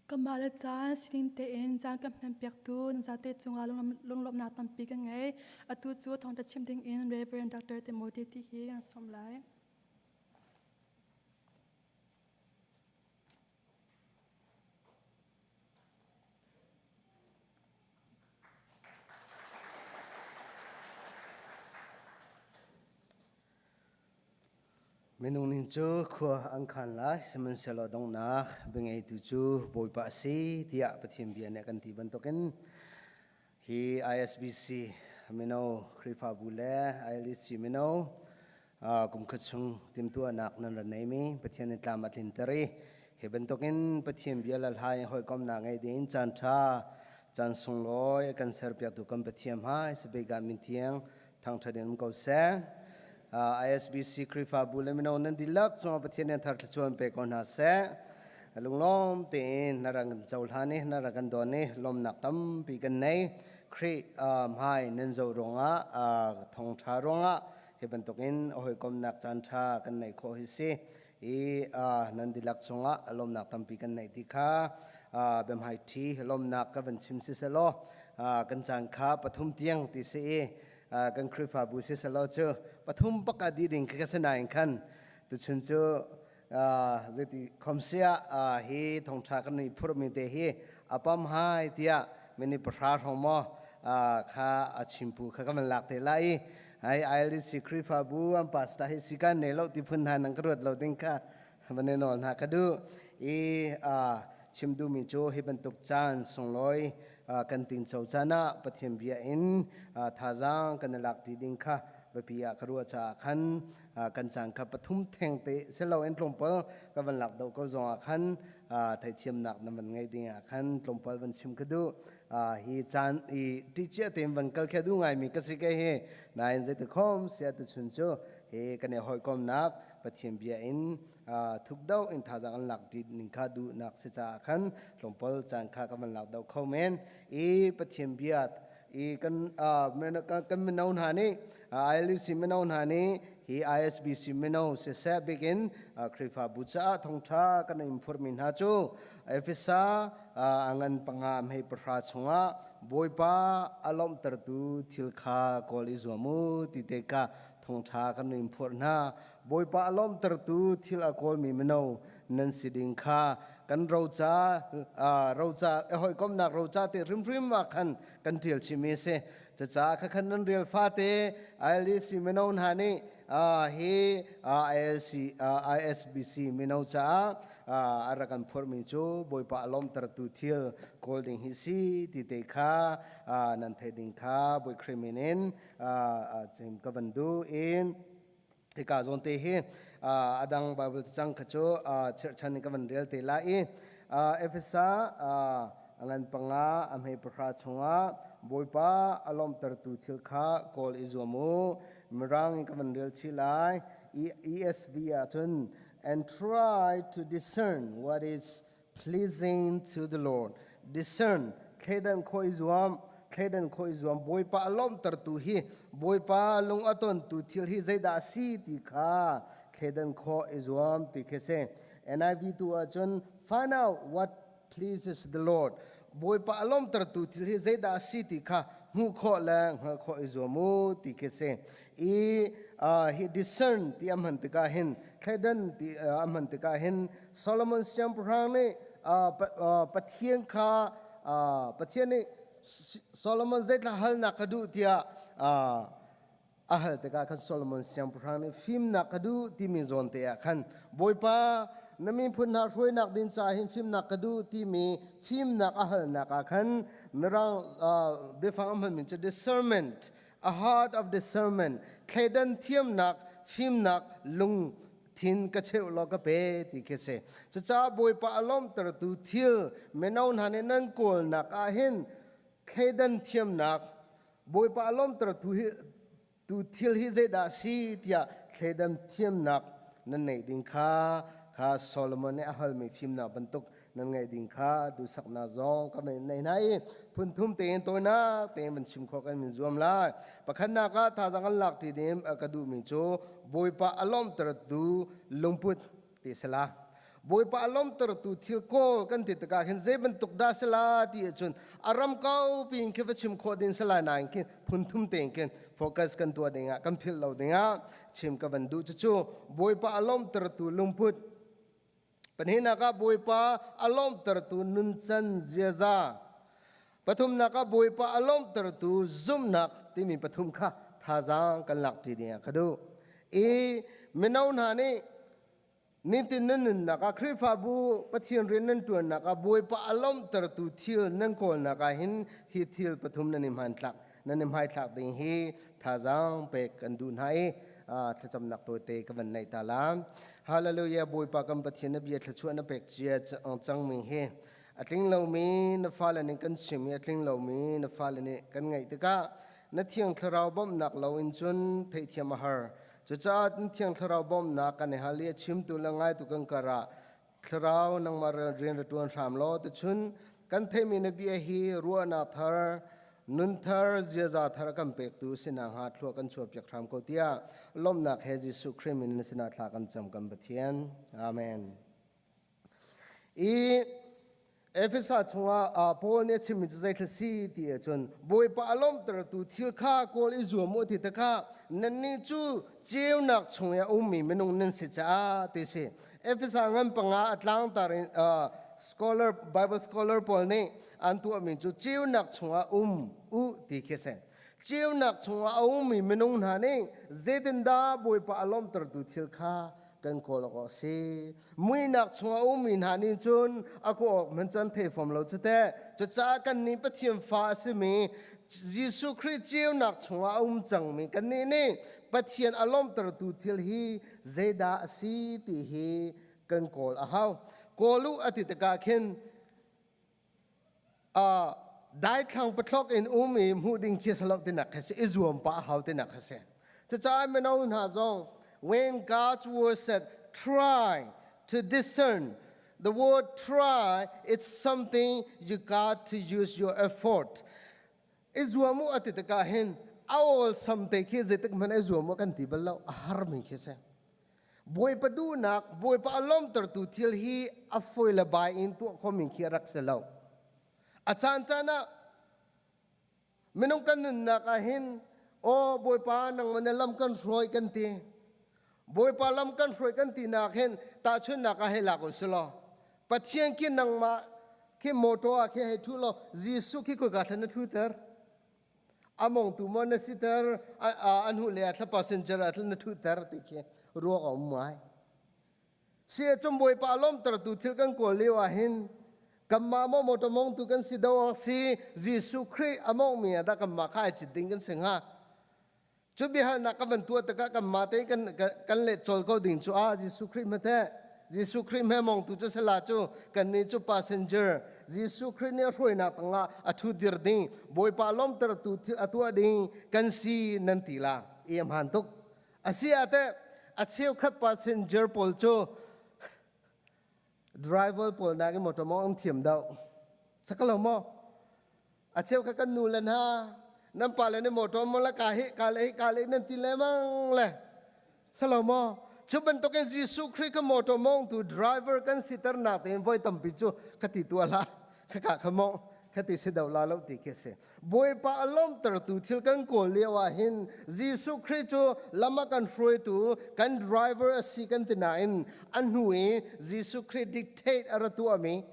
Kanmah le caan sining tein caan kan hmanpiaktu nan zate cungah lunglawmhnak tampi kan ngei. Atu cu thawngtha chim ding in Reverend Dr. Timothy ti hi kan sawm lai. Minung ning cu khua an khan lai, sihmanhsehlaw donghnak biangeitu cu Bawipa a si tiah Pathian bia nih a kan ti bantukin hi ISBC mino Khrihfabu le ILEC mino kum khat chung timhtuahnak nan ra neimi Pathian nih tlam a tlinter i hi bantukin Pathian bia le hla in hawikomhnak ngei ding caan ṭha caan sunglawi a kan serpiaktu kan Pathian hmai sabega min thiang thangṭhat in um ko seh. ISBC Khrihfabu le mino nan dihlak cungah Pathian nih thar thluachuah pe ko hna seh. Lunglawm tein na rak kan cohlan i na rak kan don i lawmnak tampi kan nei. Khrih hmai nan zoh ruangah thawngṭha ruangah hi bantukin a hawikomnak caan ṭha kan neih khawh hi si. I nan dihlak cungah lawmnak tampi kan neih ti kha biahmai ṭhi lawmnak ka van chim si selaw kan caan kha pathum tiang ti si i kan Khrihfabu si selaw cu pathum bak ah dih ding khi ka si nain khan tuchun cu zeiti khom sia hi thongṭha kan i phurhmi te hi apam hai tiah mini pahra hrawng maw kha a chimpu kha ka van lak te lai i ai ILC Khrihfabu an pastor hi si kan nei lo ti phun hna nang ka ruat lo ding kha van i nawl hna ka duh i chim duhmi cu hi bantuk caan sunglawi kan tinco caan ah Pathian bia in thazaang kan i lak ti ding kha biapi ah ka ruah caah khan kan caan kha pathum theng te si loin tlawmpal ka van lak deuh ko zong ah khan theithiamnak na van ngeih ding ah khan tlawmpal van chim ka duh. Hi caan i ṭihcia tein van kal kha duh ngaimi ka si ke hi, nain zeiti khom sia tuchun cu hi kan i hawikomnak Pathian bia in thuk deuh in thazaang an lak ti ning kha duhnak si caah khan tlawmpal caan kha ka van lak deuh kho men i Pathian bia i kan kan mino hna nih ILC mino hna nih hi ISBC mino siseh bikin Khrihfabu caah thawngṭha kan in phurmi hna cu Efesa a ngan panga mei pahra chungah Bawipa a lawmhtertu thil kha kawl i zuam u ti te kha thawngṭha kan in phurh hna. Bawipa a lawmhtertu thil a kawlmi mino nan si ding kha kan roca roca hawikomhnak roca te hrimhrim ah khan kan ṭial chihmi a si. Cucaah khakhan nan rial fate ILC mino hna nih hi ILC ISBC mino caah a rak kan phurhmi cu Bawipa a lawmhtertu thil kawl ding hi si ti te kha nan theih ding kha Bawi Khrih min in chim ka van duh in hika zawn te hi a dang Bible cang kha cu chirhchan in ka van rel te lai i Efesa a ngan panga a hmei pahra chungah Bawipa a lawmhtertu thil kha kawl i zuam u. Mirang in ka van rel chih lai. ESV ahcun and try to discern what is pleasing to the Lord. Discern, thleidan khawh i zuam, thleidan khawh i zuam. Bawipa a lawmhtertu hi, Bawipa lung a tontu thil hi zeidah a si ti kha thleidan khawh i zuam ti khi si. NIV tu ahcun find out what pleases the Lord. Bawipa a lawmhtertu thil hi zeidah a si ti kha hmuh khawh le hngalh khawh i zuam u ti khi si. I hi discern ti a hman tikah hin thleidan ti a hman tikah hin Solomon siangpahrang nih Pathian kha Pathian nih Solomon zeitla halnak ka duh tiah a hal tikah khan Solomon siangpahrang nih fimnak ka duh timi zawn te ah khan Bawipa na miphun hna hruainak ding caah hin fimnak ka duh timi fimnak a halnak ah khan mirang biafang a hmanmi cu discernment, a heart of discernment, thleidan thiamnak, fimnak lung thin ka cheuh law ka pe ti khi si. Cucaah Bawipa a lawmhtertu thil mino hna nih nan kawlnak ah hin thleidan thiamnak, Bawipa a lawmhtertu hi tu thil hi zeidah a si tiah thleidan thiamnak nan neih ding kha kha Solomon nih a halmi fimnak bantuk nan ngeih ding kha duhsaknak zong ka nei hna i phun thum tein tawinak tein van chim khawh kan min zuam lai. Pakhatnak ah thazaang kan lak ti ding ka duhmi cu Bawipa a lawmhtertu lungput ti sila. Bawipa a lawmtertu thil kawl kan ti tikah hin zei bantuk dah si la ti ahcun a ram kau piin khi va chim khawh ding si lai nain khin phun thum tein khin focus kan tuah dingah kan philh lo dingah chim ka van duh. Cucu Bawipa a lawmtertu lungput. Pahnihnak ah Bawipa a lawmtertu nuncan ziaza. Pathumnak ah Bawipa a lawmtertu zumhnak timi pathum kha thazaang kan lak ṭi dingah ka duh. I mino hna nih Nitin nan nunnak ah Khrihfabu Pathian rian nan ṭuannak ah Bawipa a lawmhtertu thil nan kawlnak ah hin hi thil pathum nan i hmantlak nan i hmaithlak ding hi thazaang pek kan duh hna i thlacamnak tawite ka van neih ta la. Hallelujah. Bawipa kan Pathian, na bia thluachuah na pek cia cangmi hi a tling lomi na fale nih kan chim i a tling lomi na fale nih kan ngaih tikah na Thiang Thlarau bawmhnak lo in cun theihthiam a har. Cucaah Thiang Thlarau bawmhnak kan i hal i a chimtu le ngaitu kan kar ah Thlarau nangmah rian ra ṭuan hram law tuchun kan theihmi na bia hi ruahnak thar, nun thar, ziaza thar kan pektu si nakhnga thlua kan chuahpiak hram ko tiah lawmhnak he Jesuh Khrih min na sinah thla kan cam, kan Pathian. Amen. I Efesa chungah Paul nih a chimmi cu zeithil si ti ahcun Bawipa a lawmhtertu thil kha kawl i zuam u ti tikah nannih cu ceunak chung i a ummi minung nan si caah ti si. Efesa ngan panga a tlangtar in scholar Bible scholar pawl nih an tuahmi cu ceunak chungah um u ti khi a si. Ceunak chungah a ummi minung hna nih zeitindah Bawipa a lawmhtertu thil kha kan kawl awk a si. Muihnak chungah a ummi hna nih cun a kaw awk hmanh cu an thei fom lo cu teh. Cucaah kannih Pathian fa a simi Jesuh Khrih ceunak chungah a um cangmi kannih nih Pathian a lawmhtertu thil hi zeidah a si ti hi kan kawl a hau. Kawl u a ti tikah khin daithlang pathlok in um i hmuh ding khi salo tinak khi si, i zuam pah hau tinak khi si. Cucaah mino hna zong, when God's word said try to discern, the word try, it's something you got to use your effort. I zuam u ati tikah hin awl sam te khi zeitik hmanh i zuam u kan ti bal lo, a har mi khi si. Bawipa duhnak, Bawipa a lawmtertu thil hi a foi le bai in tuah khomi khi a rak si lo. A caan caan ah minung kan nunnak ah hin, aw Bawipa, nangmah na lam kan hruai kan ti. Bawipa lam kan hruai kan tinak hin tahchunhnak ah hei lak u si law, Pathian khi nangmah khi motor ah khi hei ṭhu law Jesuh khi khoika thlan na ṭhuter? Among tu maw na siter, an hu le thla passenger ah na thuter ti khi ruak a um mai. Si cum Bawipa lawmter tu thil kan kawl lio ah hin kanmah maw motor mong tu kan si do awk si, Jesuh Khrih among mi ah dah kanmah kha ai cit ding kan si hnga? Cu biahalnak ka van tuah tikah kanmah te kan leh cawl ko ding cu, ah, Jesuh Khrih hmateh, Jesuh Khrih hme mong tu cu sala cu kannih cu passenger, Jesuh Khrih nih a hruainak tangah a thu dir ding, Bawipa lawmtertu thil a tuah ding kan si nan ti la i a hmaan tuk. Asi ah teh a cheukhat passenger pawl cu driver pawl nakin motor mong an thiam deuh sakalo maw? A cheukhat kan nu le hna, nan pa le nih motor mo la ka hi ka le hi ka le nan ti lemang le salo maw? Cu bantukin Jesuh Khrih ka motor mong tu driver kan siter nak tein voi tampi cu ka ti tua la ka ka kha mo ka ti si do la lo ti khi si. Bawipa a lawmtertu thil kan kawl lio ah hin Jesuh Khrih cu lam a kan hruaitu kan driver a si kan ti nain a hnu i Jesuh Khrih dictate a ra tuahmi,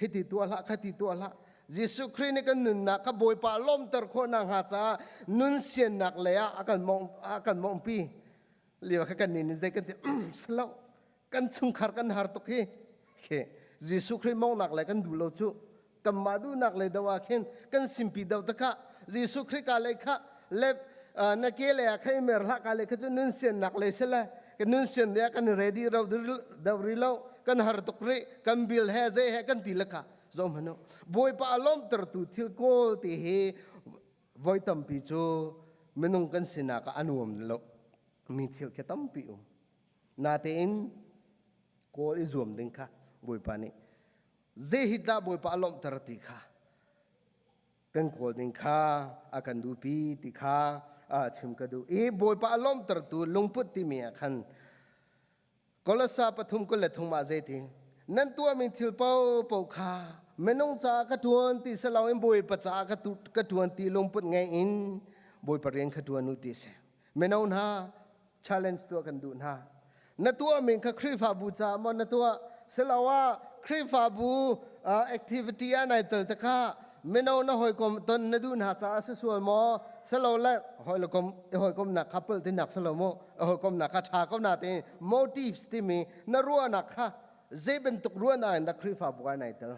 hiti tuah hlah, khati tuah hlah, Jesuh Khrih nih kan nunnak kha Bawipa lawmter khawh nakhnga caah nun siannak lei ah a kan mawngpi lio kha kan nih zei kan ti salo, kan chungkhar kan har tuk hi khi Jesuh Khrih mawngnak le kan duh lo cu kanmah duhnak le do ah khin kan simpi do takah Jesuh Khrih ka lei kha le na ke le ah kha i mer hlah ka le kha cu nun siannak le si le kan nun sian le kan ready ro do ri lo, kan har tuk rih, kan bil he zei he kan ti le kha zo hmanu Bawipa a lawmtertu thil kawl ti hi voi tampi cu minung kan sinak ah a nuam lo mi thil khi tampi um natein kawl i zuam ding kha Bawipa nih zei hi dah Bawipa a lawmhter ti kha kan kawl ding kha a kan duhpi ti kha chim ka duh i Bawipa a lawmhtertu lungput timi ah khan Kolosa 3:23 ah zeiti? Nan tuahmi thil paohpaoh kha minung caah ka ṭuan ti si loin Bawipa caah ka ṭuan ti lungput ngei in Bawipa rian kha ṭuan u ti si. Mino hna, challenge tuah kan duh hna. Na tuahmi kha Khrihfabu caah maw na tuah siloah Khrihfabu activity ah nai tel tikah mino na hawikom ton na duh hna caah si sual maw silole hawikom i hawikomnak kha pul tinak si lo mu i hawikomnak kha ṭha ko na ti motives timi na ruahnak kha zei bantuk ruahnak in dah Khrihfabu ah nai tel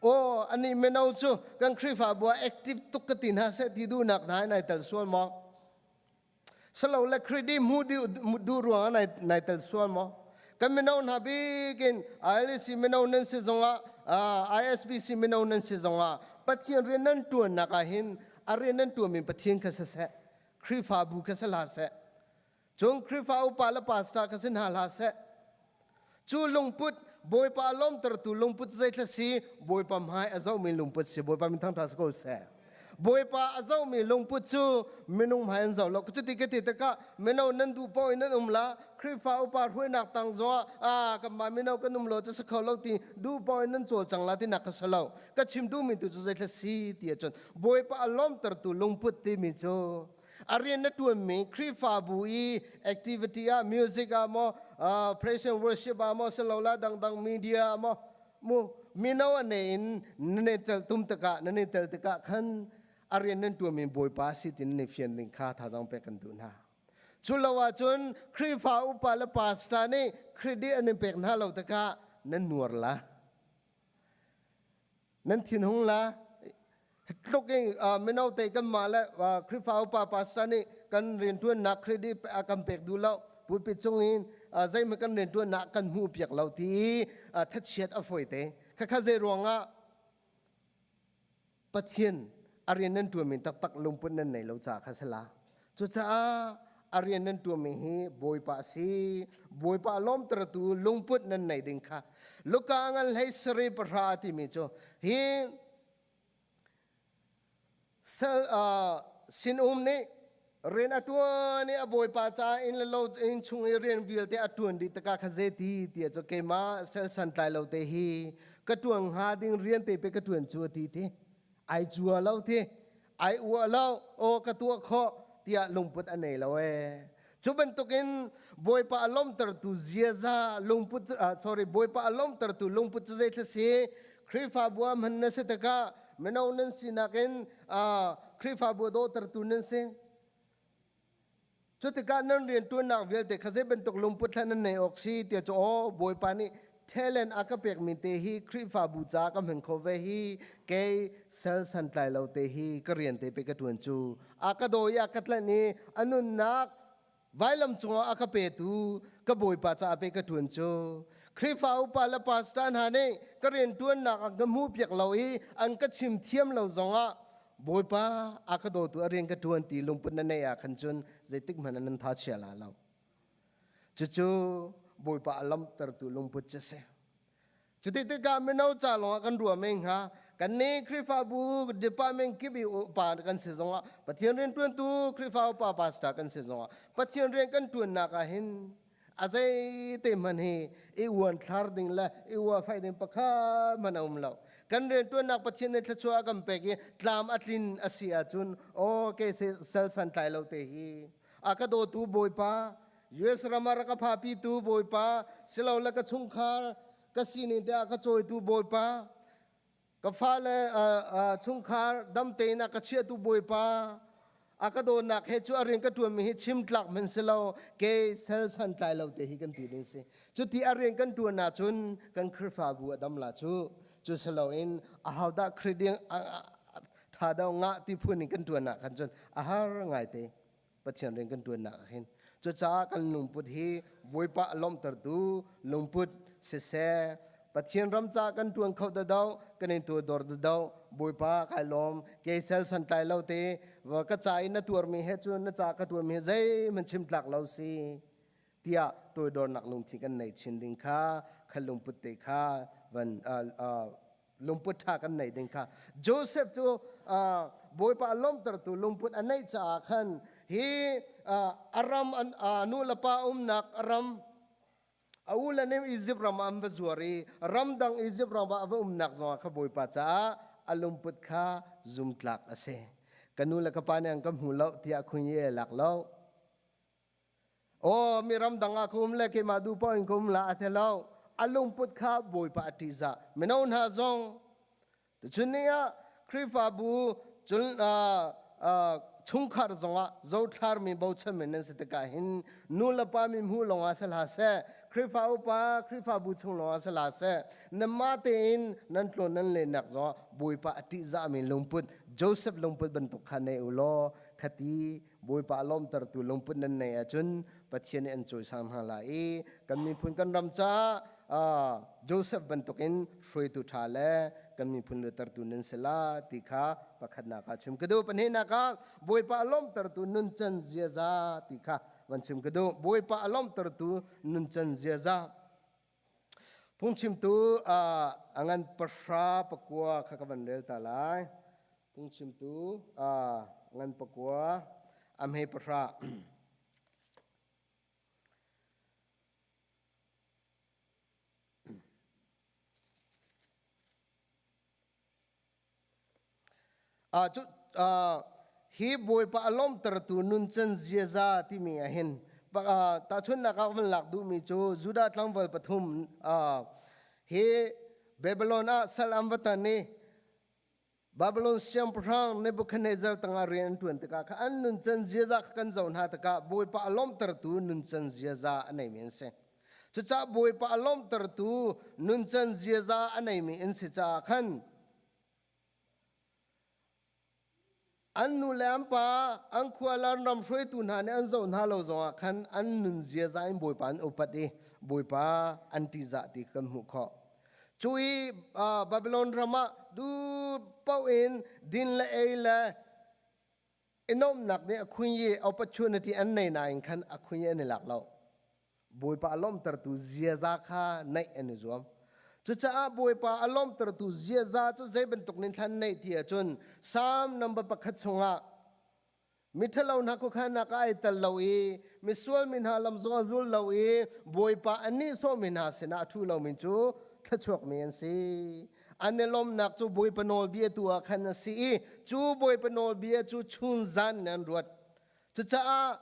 aw ani mino cu kan Khrihfabu ah active tuk ka ti hna seh ti duhnak hna in nai tel sual maw Salole credit hmu duh ruangah nai tel sual maw? Kan mino hna bikin ILC mino nan si zongah ISBC mino nan si zongah Pathian rian nan tuannak ah hin a rian nan tuanmi Pathian kha siseh Khrihfabu kha si hlah seh cun Khrihfa upa le pastor kha si hna hlah seh cu lungput Bawipa lawmtertu lungput zeithla si Bawipa hmai a zohmi lungput si Bawipa min thangṭha si ko seh Bawipa a zohmi lungput cu minung hmai an zoh lo cuti ka ti tikah mino nan duh paoh in nan um la Khrihfa upa hruainak tang zongah a kanmah mino kan um lo cu si kho lo ti duh paoh in nan cawlcang la tinak ka si lo ka chim duhmi tu cu zeithla si ti ahcun Bawipa a lawmtertu lungput timi cu a rian na tuanmi Khrihfabu i activity ah music ah maw praise and worship ah maw silola dangdang media ah maw mu mino a ne in na tel tum tikah na tel tikah khan a rian nan tuanmi Bawipa si tin ne fian ding kha thazang pek kan duh hna cu lo ahcun Khrihfa upa le pastor nih credit an in pek hna lo tikah nan nuar la Nan thinhung la tluk in mino te kan mah le Khrihfa upa pastor nih kan rianṭuannak credit a kan pek duh lo pulpit cung in zeihmanh kan rianṭuannak kan hmuh piak lo ti i thachiat a fawi te khakha zei ruangah Pathian a rian nan ṭuanmi taktak lungput nan nei lo caah kha si la Cucaah a rian nan ṭuanmi hi Bawipa a si. Bawipa a lawmtertu lungput nan nei ding kha. Luka ngan hlei sarih pahra a timi cu hi sal sinum nih rian a ṭuan i a bawipa caah inn le lo inn chung i rian vialte a ṭuan dih tikah kha zeiti tiah cu keimah sel santlai lo te hi ka ṭuan hnga ding rian te pe ka ṭuan cu a ti ti. Ai cua lo ti. Ai uah lo aw ka tuah khawh tiah lungput a nei lo ee. Cu bantukin Bawipa a lawmtertu ziaza lungput sorry Bawipa a lawmtertu lungput cu zeithla si Khrihfabu ah hman na si tikah mino nan sinak in Khrihfabu a dawhtertu nan si. Cu tikah nan rianṭuannak vialte kha zei bantuk lungput hlah nan neih awk si tiah cu aw Bawipa nih talent a ka pekmi te hi Khrihfabu ca ka hmang kho ve hi kei sal santlai lo te hi ka rian te pe ka ṭuan cu a ka daw i a ka tlanh i a nunnak vailam cungah a ka petu ka Bawipa caah pe ka ṭuan cu Khrihfa upa le pastor hna nih ka rianṭuannak an ka hmuhpiak lo i an ka chim thiam lo zongah Bawipa a ka dawtu a rian ka ṭuan ti lungput na neih ah khan cun zeitik hmanh ah nan tha chia la lo. Cucu Bawipa a lamtertu lungput cu a si. Cuti tikah mino ca lawngah kan ruah men hnga. Kan nih Khrihfabu department kip i upa kan si zongah Pathian rian ṭuantu Khrihfa upa pastor kan si zongah Pathian rian kan ṭuannak ah hin a zeite hmanh hi i uanthlar ding le i uafai ding pakhat hmanh a um lo kan rianṭuannak Pathian nih thluachuah a kan pek i tlam a tlin a si ahcun aw ke sal santlai lo te hi a ka dawtu Bawipa US ram ah rak ka phapitu Bawipa silole ka chungkhar ka sining te ah ka cawitu Bawipa Ka fale chungkhar dam tein a ka chiahtu Bawipa a ka dawtnak he cu a rian ka ṭuanmi hi chim tlak hmanh si lo ke sel santlai lo te hi kan ti ding si. Cuti a rian kan ṭuan ahcun kan Khrihfabu a dam la cu. Cu si loin ahodah Khrih ṭha deuh ngah ti phun in kan ṭuan ah khan cun a har ngai te. Pathian rian kan ṭuannak ah hin. Cucaah kan lungput hi Bawipa a lawmhtertu lungput siseh, Pathian ram ca kan ṭuan kho dado, kan in tuardor dado, Bawipa kai lawm, kei sel santlai lo te, ka ca i na tuarmi he cun na ca ka ṭuanmi he zeihmanh chim tlak lo si tiah toidornak lungthin kan nei chin ding kha kha lungput te kha van lungput ṭha kan neih ding kha Joseph cu Bawipa a lawmhtertu lungput a neih caah khan hi a ram nu le pa umnak a ram A u le nih Izipt ram ah an va zuar i ramdang Izipt ram ah a va umnak zongah kha Bawipa caah a lungput kha zumtlak a si. Ka nu le ka pa nih an ka hmu lo tiah khun i lak lo. Aw mi ramdang ah ka um le keimah duh paoh in ka um la a ti lo. A lungput kha Bawipa a ṭihzah. Mino hna zong Tuchun ni ah Khrihfabu cun chungkhar zongah zothlarmi bochanmi nan si tikah hin nu le pa mi hmuh lawngah si hlah seh Khrihfa upa Khrihfabu chung lawngah si hlah seh nanmah tein nan tlawn nan lennak zongah Bawipa a ṭihzahmi lungput Joseph lungput bantuk kha nei u law khati Bawipa a lawmtertu lungput nan nei ahcun Pathian nih an cawisang hna lai i kan miphun kan ram caah Joseph bantukin hruaitu ṭha le kan miphun luattertu nan si la ti kha pakhatnak ah chim ka duh. Pahnihnak ah Bawipa a lawmhtertu nuncan ziaza ti kha van chim ka duh. Bawipa a lawmhtertu nuncan ziaza. Phungchimtu a ngan 19 kha ka van rel ta lai. Phungchimtu ngan 9 a hme 10. Cu hi Bawipa a lawmhtertu nuncan ziaza timi ah hin tahchunhnak ah van lak duhmi cu Judah tlangval pathum hi Babylon ah sal an va tan i Babylon siangpahrang Nebuchadnezzar tangah rian an ṭuan tikah kha an nuncan ziaza kha kan zoh hna tikah Bawipa a lawmhtertu nuncan ziaza a neimi an si. Cucaah Bawipa a lawmhtertu nuncan ziaza a neimi an si caah khan an nu le an pa an khua le an ram hruaitu hna nih an zoh hna lo zongah khan an nun ziaza in Bawipa an upat i Bawipa an ṭihzah ti kan hmuh khawh. Cu i Babylon ram ah duh paoh in din le ei le i nuamhnak nih a khuin i opportunity an nei nain khan a khuin i an i lak lo. Bawipa a lawmhtertu ziaza kha neih an i zuam. Cucaah Bawipa a lawmhtertu ziaza cu zei bantuk nin thlan neih ti ahcun Psalm number 1 chungah Miṭhalo hna khuakhannak ah ai tel lo i misual mi hna lam zong a zul lo i Bawipa a nihsawhmi hna sinah a ṭhu lomi cu thluachuakmi an si. An i lawmhnak cu Bawipa nawlbia tu ah khan a si i cu Bawipa nawlbia cu chunzan in an ruat. Cucaah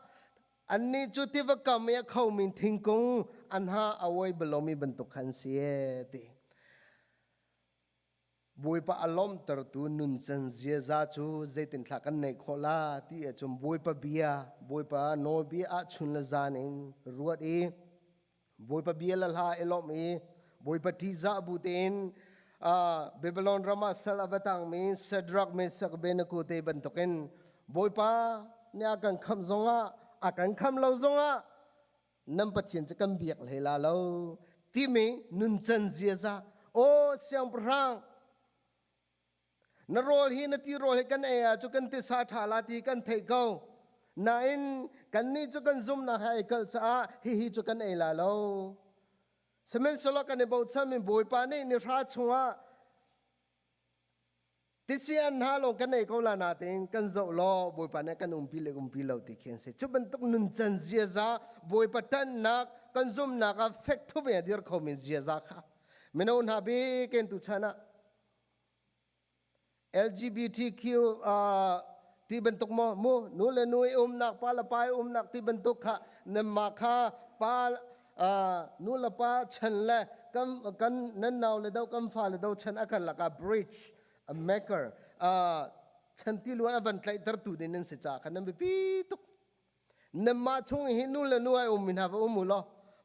annih cu tiva kam i a khomi thingkung an ha a uai balomi bantuk khan si ee ti. Bawipa a lawmhtertu nuncan ziaza cu zeitinthlah kan neih khawh la ti ahcun Bawipa bia, Bawipa nawlbia ah chun le zan in ruat i Bawipa bia le hla i lawmh i Bawipa ṭihzah bu tein Babylon ram ah sal a va tangmi Shadrach, Meshach, Abednego te bantukin Bawipa nih a kan khamh zongah a kan khamh lo zongah nan Pathian cu kan biak hlei la lo timi nuncan ziaza aw siangpahrang na rawl hi na ti rawl hi kan ei ah cu kan tisa ṭha la ti kan theih ko nain kannih cu kan zumnak he ai kalh caah hihi cu kan ei la lo sihmanhsehlaw kan i bochan mi Bawipa nih ni hra chungah Tisi an hna lawng kan ei ko la natein kan zoh law Bawipa nih kan umpi le umpi lo ti khi an si. Cu bantuk nuncan ziaza Bawipa ṭanhnak kan zumhnak ah fek thup in a dir khomi ziaza kha mino hna bikin tu chan ah LGBTQ ti bantuk maw mu nu le nu i umnak pa le pa i umnak ti bantuk kha nanmah kha pa nu le pa chan le kan kan nan nau le do kan fa le do chan a karlak ah bridge a maker chan ti luan a van tlaihtertu ding nan si ca kha nan biapi tuk nanmah chung hi nu le nu ai um mi hna va um u law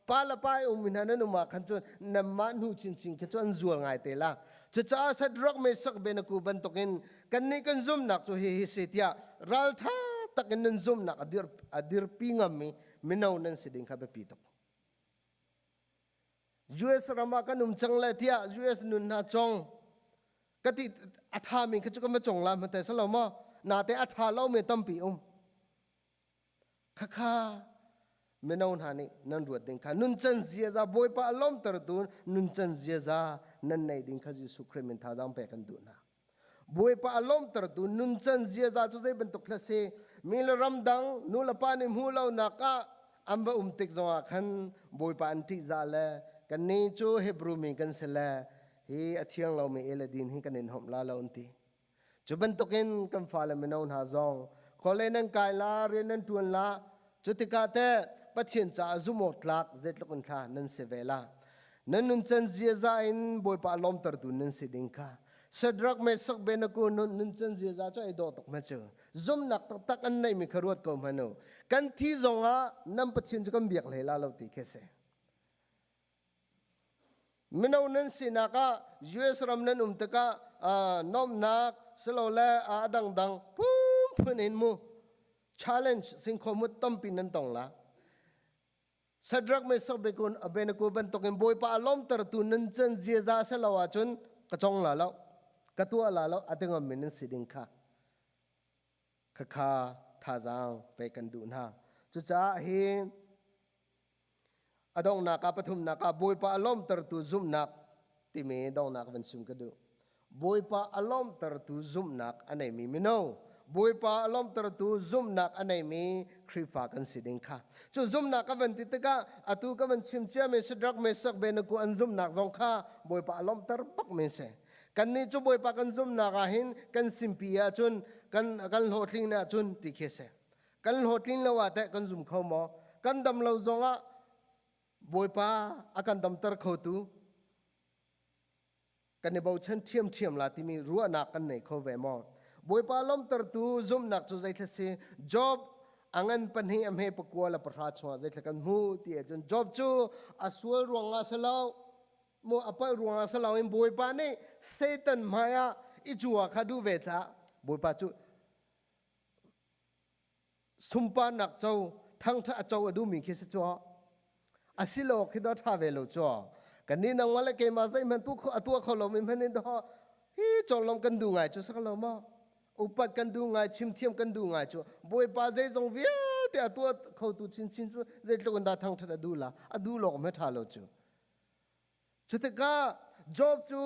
pa le pa ai um mi hna nan um ah khan cun nanmah hnu chinchin khi cu an zual ngai te la cucaah Shadrach Meshach Abednego bantukin kannih kan zumnak cu hi hi si tiah raltha takin nan zumnak a dir a dirpi ngam i mino nan si ding kha biapi tuk US ram ah kan um cang le tiah US nun hna cong ka ti a tha mi kha cu kan va cong la hmate salo maw nate a tha lo mi tampi um khakha mino hna nih nan ruat ding kha nuncan ziaza bawipa a lawmtertu nuncan ziaza nan nei ding kha Jesuh Khrih min thazaang pek kan duh hna Bawipa a lawmhtertu nuncan ziaza cu zei bantuk thla si? Mi le ramdang nu le pa nih hmuh lonak ah an va um tik zongah khan Bawipa an ṭihzah le kannih cu Hebru mi kan si le hi a thiang lomi ei le din hi kan in hawmh la lo an ti. Cu bantukin kan fale mino hna zong khualei nan kai la, rian nan ṭuan la, cu tikah teh Pathian caah zumh awk tlak zeitluk in thla nan si ve la. Nan nuncan ziaza in Bawipa lawmtertu nan si ding kha. Shadrach, Meshach, Abednego nun nuncan ziaza cu ai dawh tuk hme cu. Zumnak taktak an neihmi kha ruat ko hmanh u. Kan thi zongah nan Pathian cu kan biak hlei la lo ti khi si. Mino nan sinak ah US ram nan um tikah nomnak silole a dangdang phunphun in mu challenge singkhaw mu tampi nan tong la. Shadrach, Meshach, Abednego bantukin Bawipa a lawmtertu nan can ziaza a si lo ahcun ka cong la lo, ka tuah la lo a ti ngammi nan si ding kha. Khakha thazaang pek kan duh hna. Cucaah hi A donghnak ah pathumnak ah Bawipa a lawmtertu zumhnak timi donghnak van chim ka duh. Bawipa a lawmtertu zumhnak a neimi mino, Bawipa a lawmtertu zumhnak a neimi Khrihfa kan si ding kha. Cu zumhnak ka van ti tikah atu ka van chim ciami Shadrach, Meshach, Abednego an zumhnak zong kha Bawipa a lawmhter bak men si. Kannih cu Bawipa kan zumhnak ah hin kan simpi ahcun kan kan hlawhtling ahcun ti khi si. Kan hlawhtlin lo ah teh kan zum kho maw? Kan dam lo zongah Bawipa a kan damter khotu kan i bochan ṭhiamṭhiam la timi ruahnak kan nei kho ve maw? Bawipa lawmtertu zumhnak cu zeithla si? Job a ngan pahnih a hme pakua le pahra chungah zeithla kan hmu ti ahcun Job cu a sual ruangah si lo mu a palh ruangah si loin Bawipa nih Satan hmaiah i cua kha duh ve caah Bawipa cu Sunparnak co thangṭhat a co a duhmi khi si cu asilo khi do ṭha ve lo cu kannih nangmah le keimah zeihmanh tu a tuah kho lomi hmanh in do hi cawlom kan duh ngai cu sak lo maw upat kan duh ngai chimthiam kan duh ngai cu bawipa zeizong vialte a tuah khotu chinchin cu zeitluk in dah thangṭhat a duh la a duh lawk hme ṭha lo cu Cutikah Job cu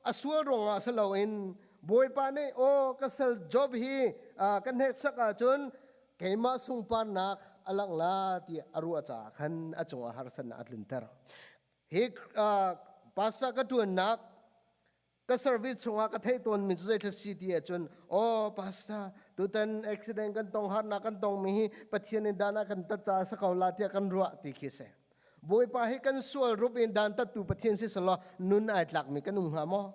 a sual ruangah si loin Bawipa nih aw ka sal Job hi ka hneksak ahcun keimah sungparnak a langh la ti a ruah caah khan a cungah harsatnak a tlunter. Hi pastor ka ṭuannak ka service chungah ka theih tawnmi cu zeithla si ti ahcun aw pastor tutan accident kan tong harnak kan tongmi hi Pathian in dan a kan tat caah sa ko la tiah kan ruah ti khi si. Bawipa hi kan sual rup in dan tattu Pathian si selaw nun ai tlakmi kan um hnga maw?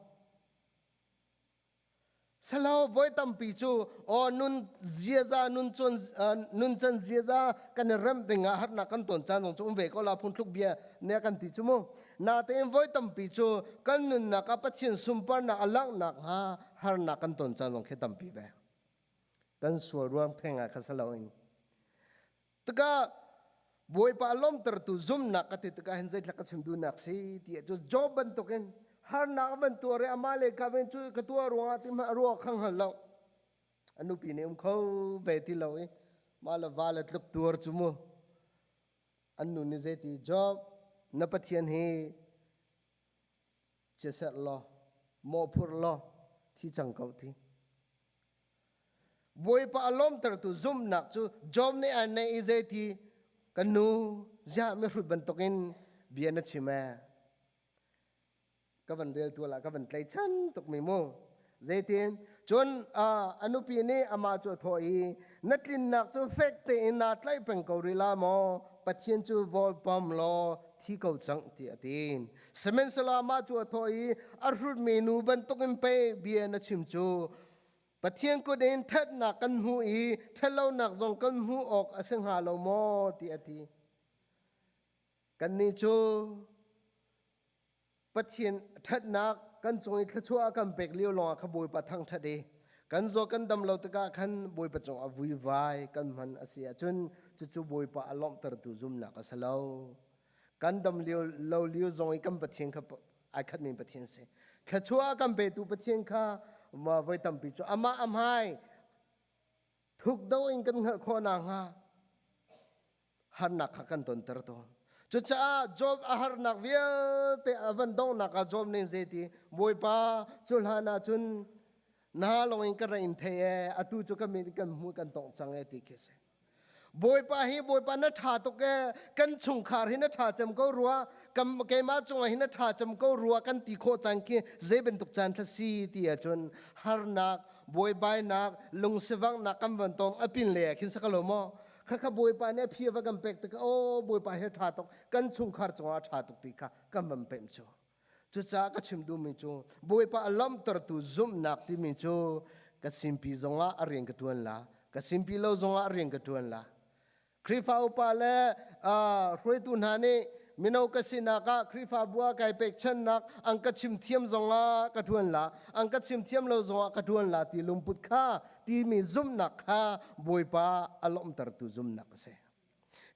Selo voi tampi cu aw nun ziaza nun cun nun can ziaza kan i remh dingah harnak kan ton caan zong cu um ve ko la phungthluk bia ne kan ti cu mu natein voi tampi cu kan nunnak ah Pathian sunparnak a langhnak hnga harnak kan ton caan zong khi tampi ve kan sual ruang theng ah kha salo in Tikah Bawipa lawmtertu zumhnak ka ti tikah hin zeitlak ka chim duhnak si ti cu Job bantukin harnak van tuar i amah le ka ven cu ka tuah ruangah ti hmanh a ruah kha hngal lo. A nupi nih um kho ve ti lo i mah le va le tluk tuar cu mu. An nu nih zeiti Job na Pathian hi chiaserh law mawhphurh law thi cang ko ti. Bawipa a lawmtertu zumhnak cu Job nih a neih i zeiti kan nu ziah mihrut bantukin bia na chim ee ka van rel tual ah ka van tlaichan tukmi mu zeitin cun a nupi nih amah cu a thawh i na tlinnak cu fek tein naa tlaih peng ko rih la maw Pathian cu vawlpam law thi ko cang ti a ti sihmanhsehlaw amah cu a thawh i a hrutmi nu bantukin pei bia na chim cu Pathian kut in ṭhatnak kan hmu i ṭhatlonak zong kan hmuh awk a si hnga lo maw ti a ti. Kannih cu Pathian ṭhatnak kan cung i thluachuah a kan pek lio lawngah kha Bawipa thangṭhat i kan zaw kan dam lo tikah khan Bawipa cungah vuivai kan hman a si ahcun cucu Bawipa a lawmhtertu zumnak a si lo. Kan dam lio lo lio zong i kan Pathian kha ai khatmi Pathian si. Thluachuah kan petu Pathian kha voi tampi cu amah a hmai thuk do in kan hngalh khawh nakhnga harnak kha kan tonter tawn. Cucaah Job a harnak vialte a van donghnak ah Job nih zeiti Bawipa cu hlan ah cun na lawng in ka ra in thei ee atu cu ka min kan hmu kan tongh cang ee ti khi si. Bawipa hi Bawipa na ṭha tuk ee, kan chungkhar hi na ṭha cem ko rua, kam keimah cungah hi na ṭha cem ko rua kan ti khawh caan khi zei bantuk caan thla si ti ahcun harnak, buaibainak, lungsivanghnak kan van tong a pin le ah khin sakalo maw? Khakha Bawipa nih a phi a va kan pek tikah aw Bawipa hi a ṭha tuk, kan chungkhar cungah a ṭha tuk ti kha kan van pemh cu. Cucaah ka chim duhmi cu Bawipa a lawmhtertu zumhnak timi cu ka simpi zongah a rian ka ṭuan la, ka simpi lo zongah a rian ka ṭuan la. Khrihfa upa le hruaitu hna nih mino ka sinak ah Khrihfabu ah kai pekchannak an ka chim thiam zongah ka ṭuan la, an ka chim thiam lo zongah ka ṭuan la ti lungput kha timi zumhnak kha Bawipa a lawmhtertu zumhnak a si.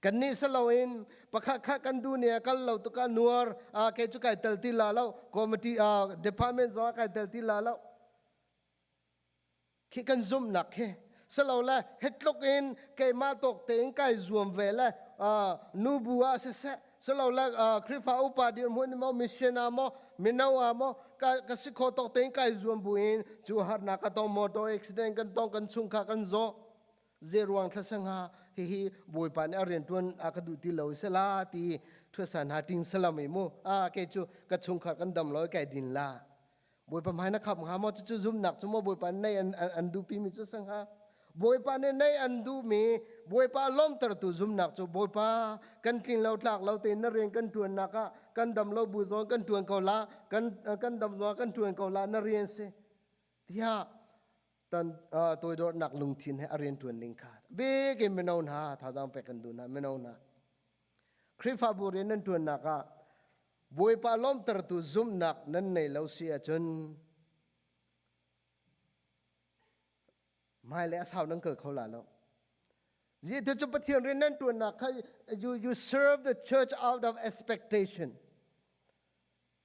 Kannih si loin pakhat khat kan duh ni ah kal lo tukah nuar kei cu kai tel ti la lo committee department zong ah kai tel ti la lo khi kan zumhnak khi silole hitluk in keimah tawk tein kai zuam ve le nubu ah siseh silole Khrihfa upa dirhmun maw mission ah maw mino ah maw ka si kho tawk tein kai zuam buin cu harnak ka tong motor accident kan tong kan chungkhar kan zaw Zeruang thlasanga hihi Bawipa nih a riantuan a ka duh ti lo sela ti thuasan ha ting salam i mu a ke cu ka chungkhar kan dam lo kai din la Bawipa hmai na khap hnga maw cucu zumnak cu maw Bawipa nei an an duhpi mi cu sangha Bawipa nih nei an duh mi Bawipa lawmtertu zumnak cu Bawipa kan tlin lo tlak lo tein na rian kan tuannak ah kan dam lo bu zong kan tuan ko la kan kan dam zong kan tuan ko la na rian si tiah tan toidornak lungthin he a rianṭuan ning kha bikin mino hna thazaang pek kan duh hna mino hna Khrihfabu rian nan ṭuannak ah Bawipa lawmtertu zumhnak nan nei lo si ahcun hmailei a sau nan kal kho la lo. Zi cu Pathian rian nan ṭuannak kha you serve the church out of expectation.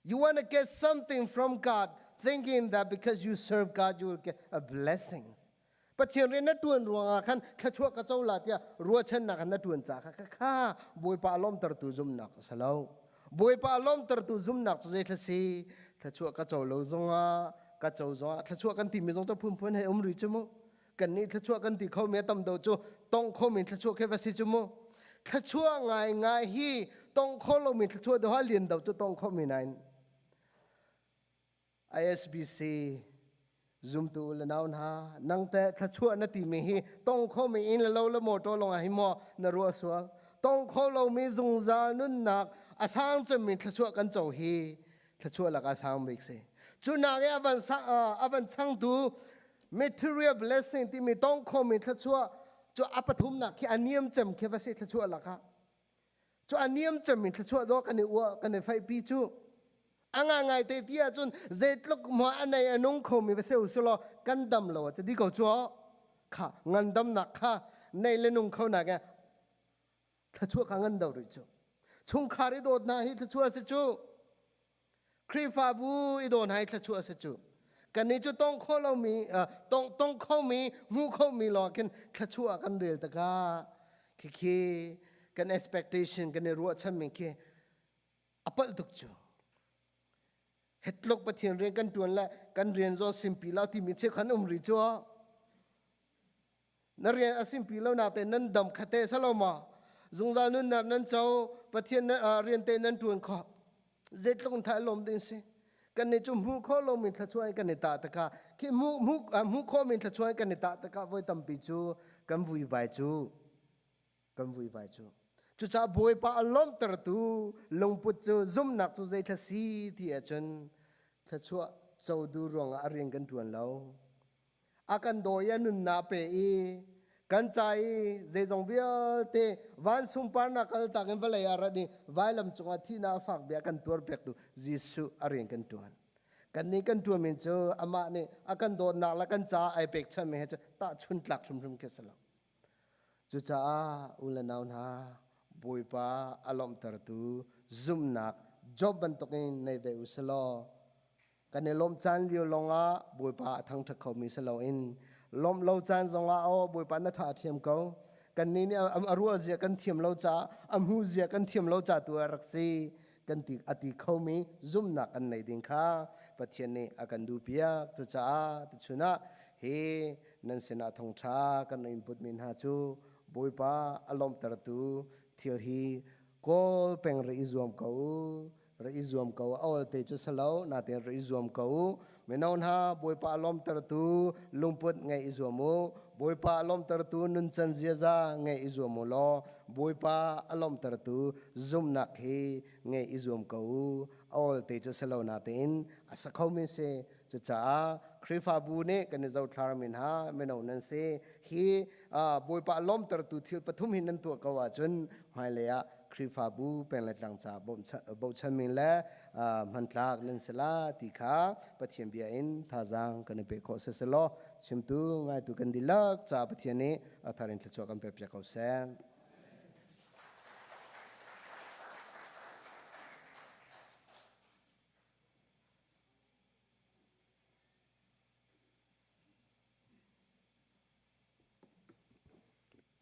You want to get something from God, thinking that because you serve God, you will get a blessings. Pathian rian na tuan ruangah khan thluachuah ka co la tiah ruahchannak na tuan ca kha kha Bawipa lawmtertu zumnak a si lo. Bawipa lawmtertu zumnak cu zei thla si? Thluachuah ka co lo zongah ka co zongah thluachuah kan timi zong cu phunphun hei um rih cu mu. Kan nih thluachuah kan ti kho mi a tam do cu tong kho mi thluachuah khi va si cu mu. Thluachuah ngai ngai hi tong kho lo mi thluachuah do ha lian do cu tong kho mi nain ISBC zumtu le nau hna nang te thluachuah na ti mi hi tong kho mi in le lo le motor long ah hi maw na ruah sual tong kho lo mi zungzal nunnak a sang cem mi thluachuah kan co hi thluachuah lak a sang bik si cu nak i avan avan changtu material blessing timi tong khomi thluachuah cu a pathumnak khi a niam cem khi va si thluachuah lakah cu a niam cemmi thluachuah dawh kan i uah kan i faihpi cu a ngai te ti ahcun zeitluk ma a nei a nung khomi va se usulaw kan dam lo ah di ko cu kha ngandamnak kha nei le nung kho nak thluachuah kha ngan do rih cu chungkhar i dawt hna hi thluachuah si cu Khrihfabu i dawn hai thluachuah si cu. Kannih cu tong kho lomi tong tong khomi hmu khomi lawng khin thluachuah kan rel takah khikhi kan expectation kan i ruahchanmi khi a palh tuk cu. Hetluk Pathian rian kan tuan le kan rian zong simpi lo timi cheukhan um rih cu. Na rian a simpi lo nak te nan dam khate salo ma zungzal nunnak nan co Pathian rian te nan tuan kho zeitluk tha lom ding si kan nih cu hmu kho lo mi thluachuah kan i ta taka khi hmu hmu hmu kho mi thluachuah kan i ta taka voi tampi cu kan vui vai cu kan vui vai cu cucaah Bawipa a lawmhtertu lungput cu zumnak cu zei thla si ti ahcun thluachuah co du ruangah a rian kan tuan lo a kan dawi a nunnak pe i kan ca i zeizong vialte van sunparnak kaltak in vawlei ah rat i vailam cungah thihnak a fak bia kan tuar piaktu Jesuh a rian kan tuan. Kannih kan tuanmi cu amah nih a kan dawtnak le kan caah ai pekchanmi he cu tahchun tlak hrimhrim khi si lo. Cucaah u le nau hna, Bawipa a lawmhtertu zumhnak Job bantukin nei ve u si law kan i lawmh caan lio lawngah Bawipa a thangṭhat khomi si loin lawmh lo caan zongah aw Bawipa na ṭha thiam ko kannih nih a ruah zia kan thiam lo caah a hmu zia kan thiam lo ca tu a rak si kan ti a ti khomi zumhnak kan nei ding kha Pathian nih a kan duhpiak cucaah tuchun ah hi nan sinah thawngṭha kan in putmi hna cu Bawipa a lawmhtertu thil hi kawl peng ri i zuam ko u ri i zuam ko awl te cu salo natin ri i zuam ko u mino hna Bawipa a lawmhtertu lungput ngeih i zuam u Bawipa a lawmhtertu nuncan ziaza ngeih i zuam u law Bawipa a lawmhtertu zumhnak hi ngeih i zuam ko u awl te cu salo natin a sa khomi si Cucaah Khrihfabu nih kan i zothlarmi hna mino nan si. Hi Bawipa lawmtertu thil pathum hi nan tuah ko ahcun hmailei ah Khrihfabu peng le tlang ca bochanmi le hmantlak nan si la ti kha Pathian bia in thazaang kan i pe khawh siselaw chimtu ngaitu kan dihlak ca Pathian nih a thar in thluachuah kan pek piak ko seh.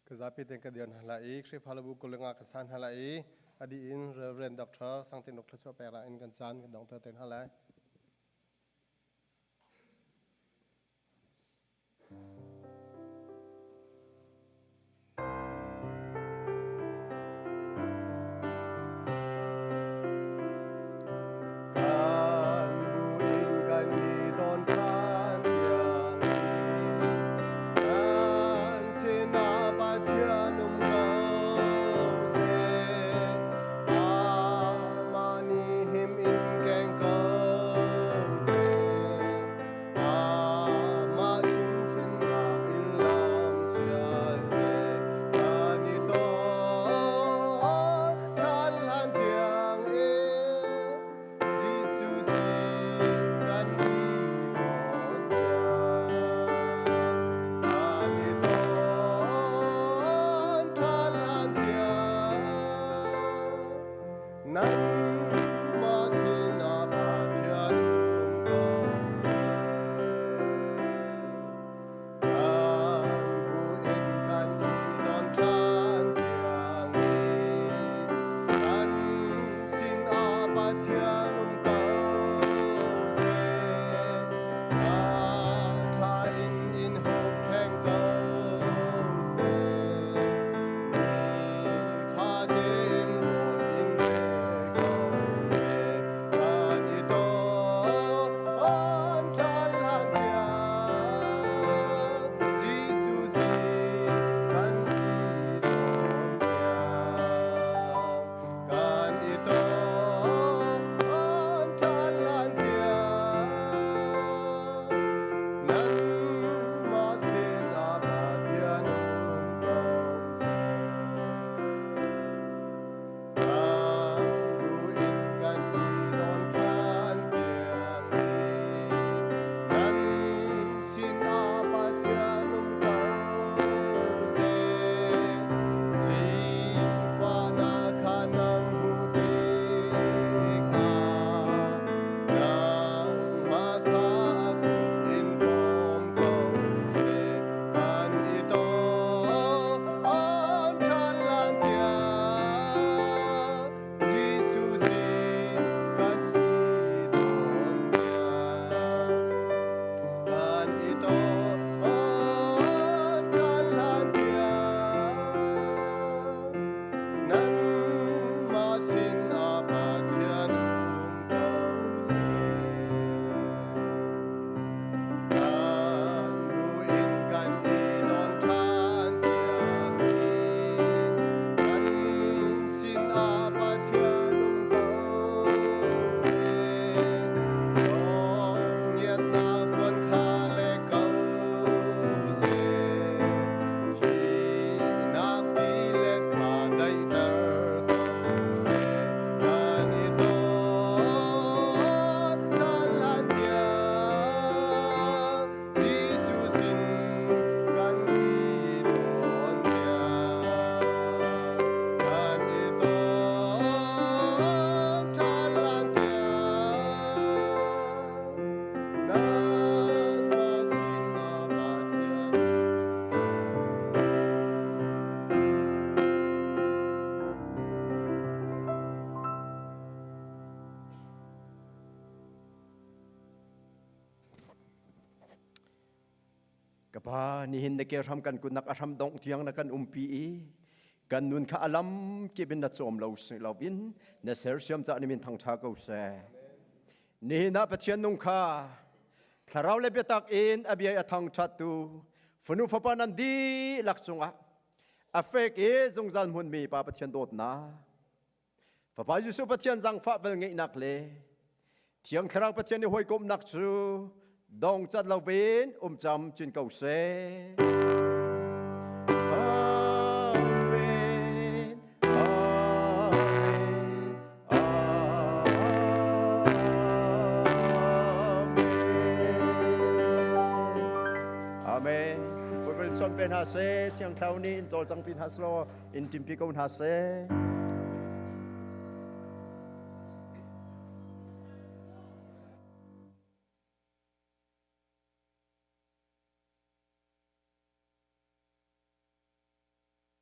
Ka zapi ten ka dir hna la i Khrihfabu kulinga ka san hna la i adi in Reverend Dr. Sangtin Uk thluachuah pek in kan caan kan dong ter hna lai. Kan bu in kan ni ton than tiang kan sinah Pathian um ko seh. Amah nih him in keng ko. Nihin na ke hram kan kutnak a hram dongh tiang na kan umpi i kan nun kha alam kip in na cawm lo si lo in na sersiam ca ni min thangtha ko seh. Nihin ah Pathian nung kha thlarau le biatak in a bia a thangthat tu fanu fapa nan dihlak cungah a fek i zungzal hmunmi Pa Pathian dawtnak Fapa Jesuh Pathian zangfah vel ngeihnak le Thiang Thlarau Pathian i hawikomhnak cu dong cat lo in um cam cin ko seh. Amen. Amen. Amen. Amen. Bawipa son pe hna seh, Thiang Thlarau nih in cawlcang pi hna selaw in timpi ko hna seh.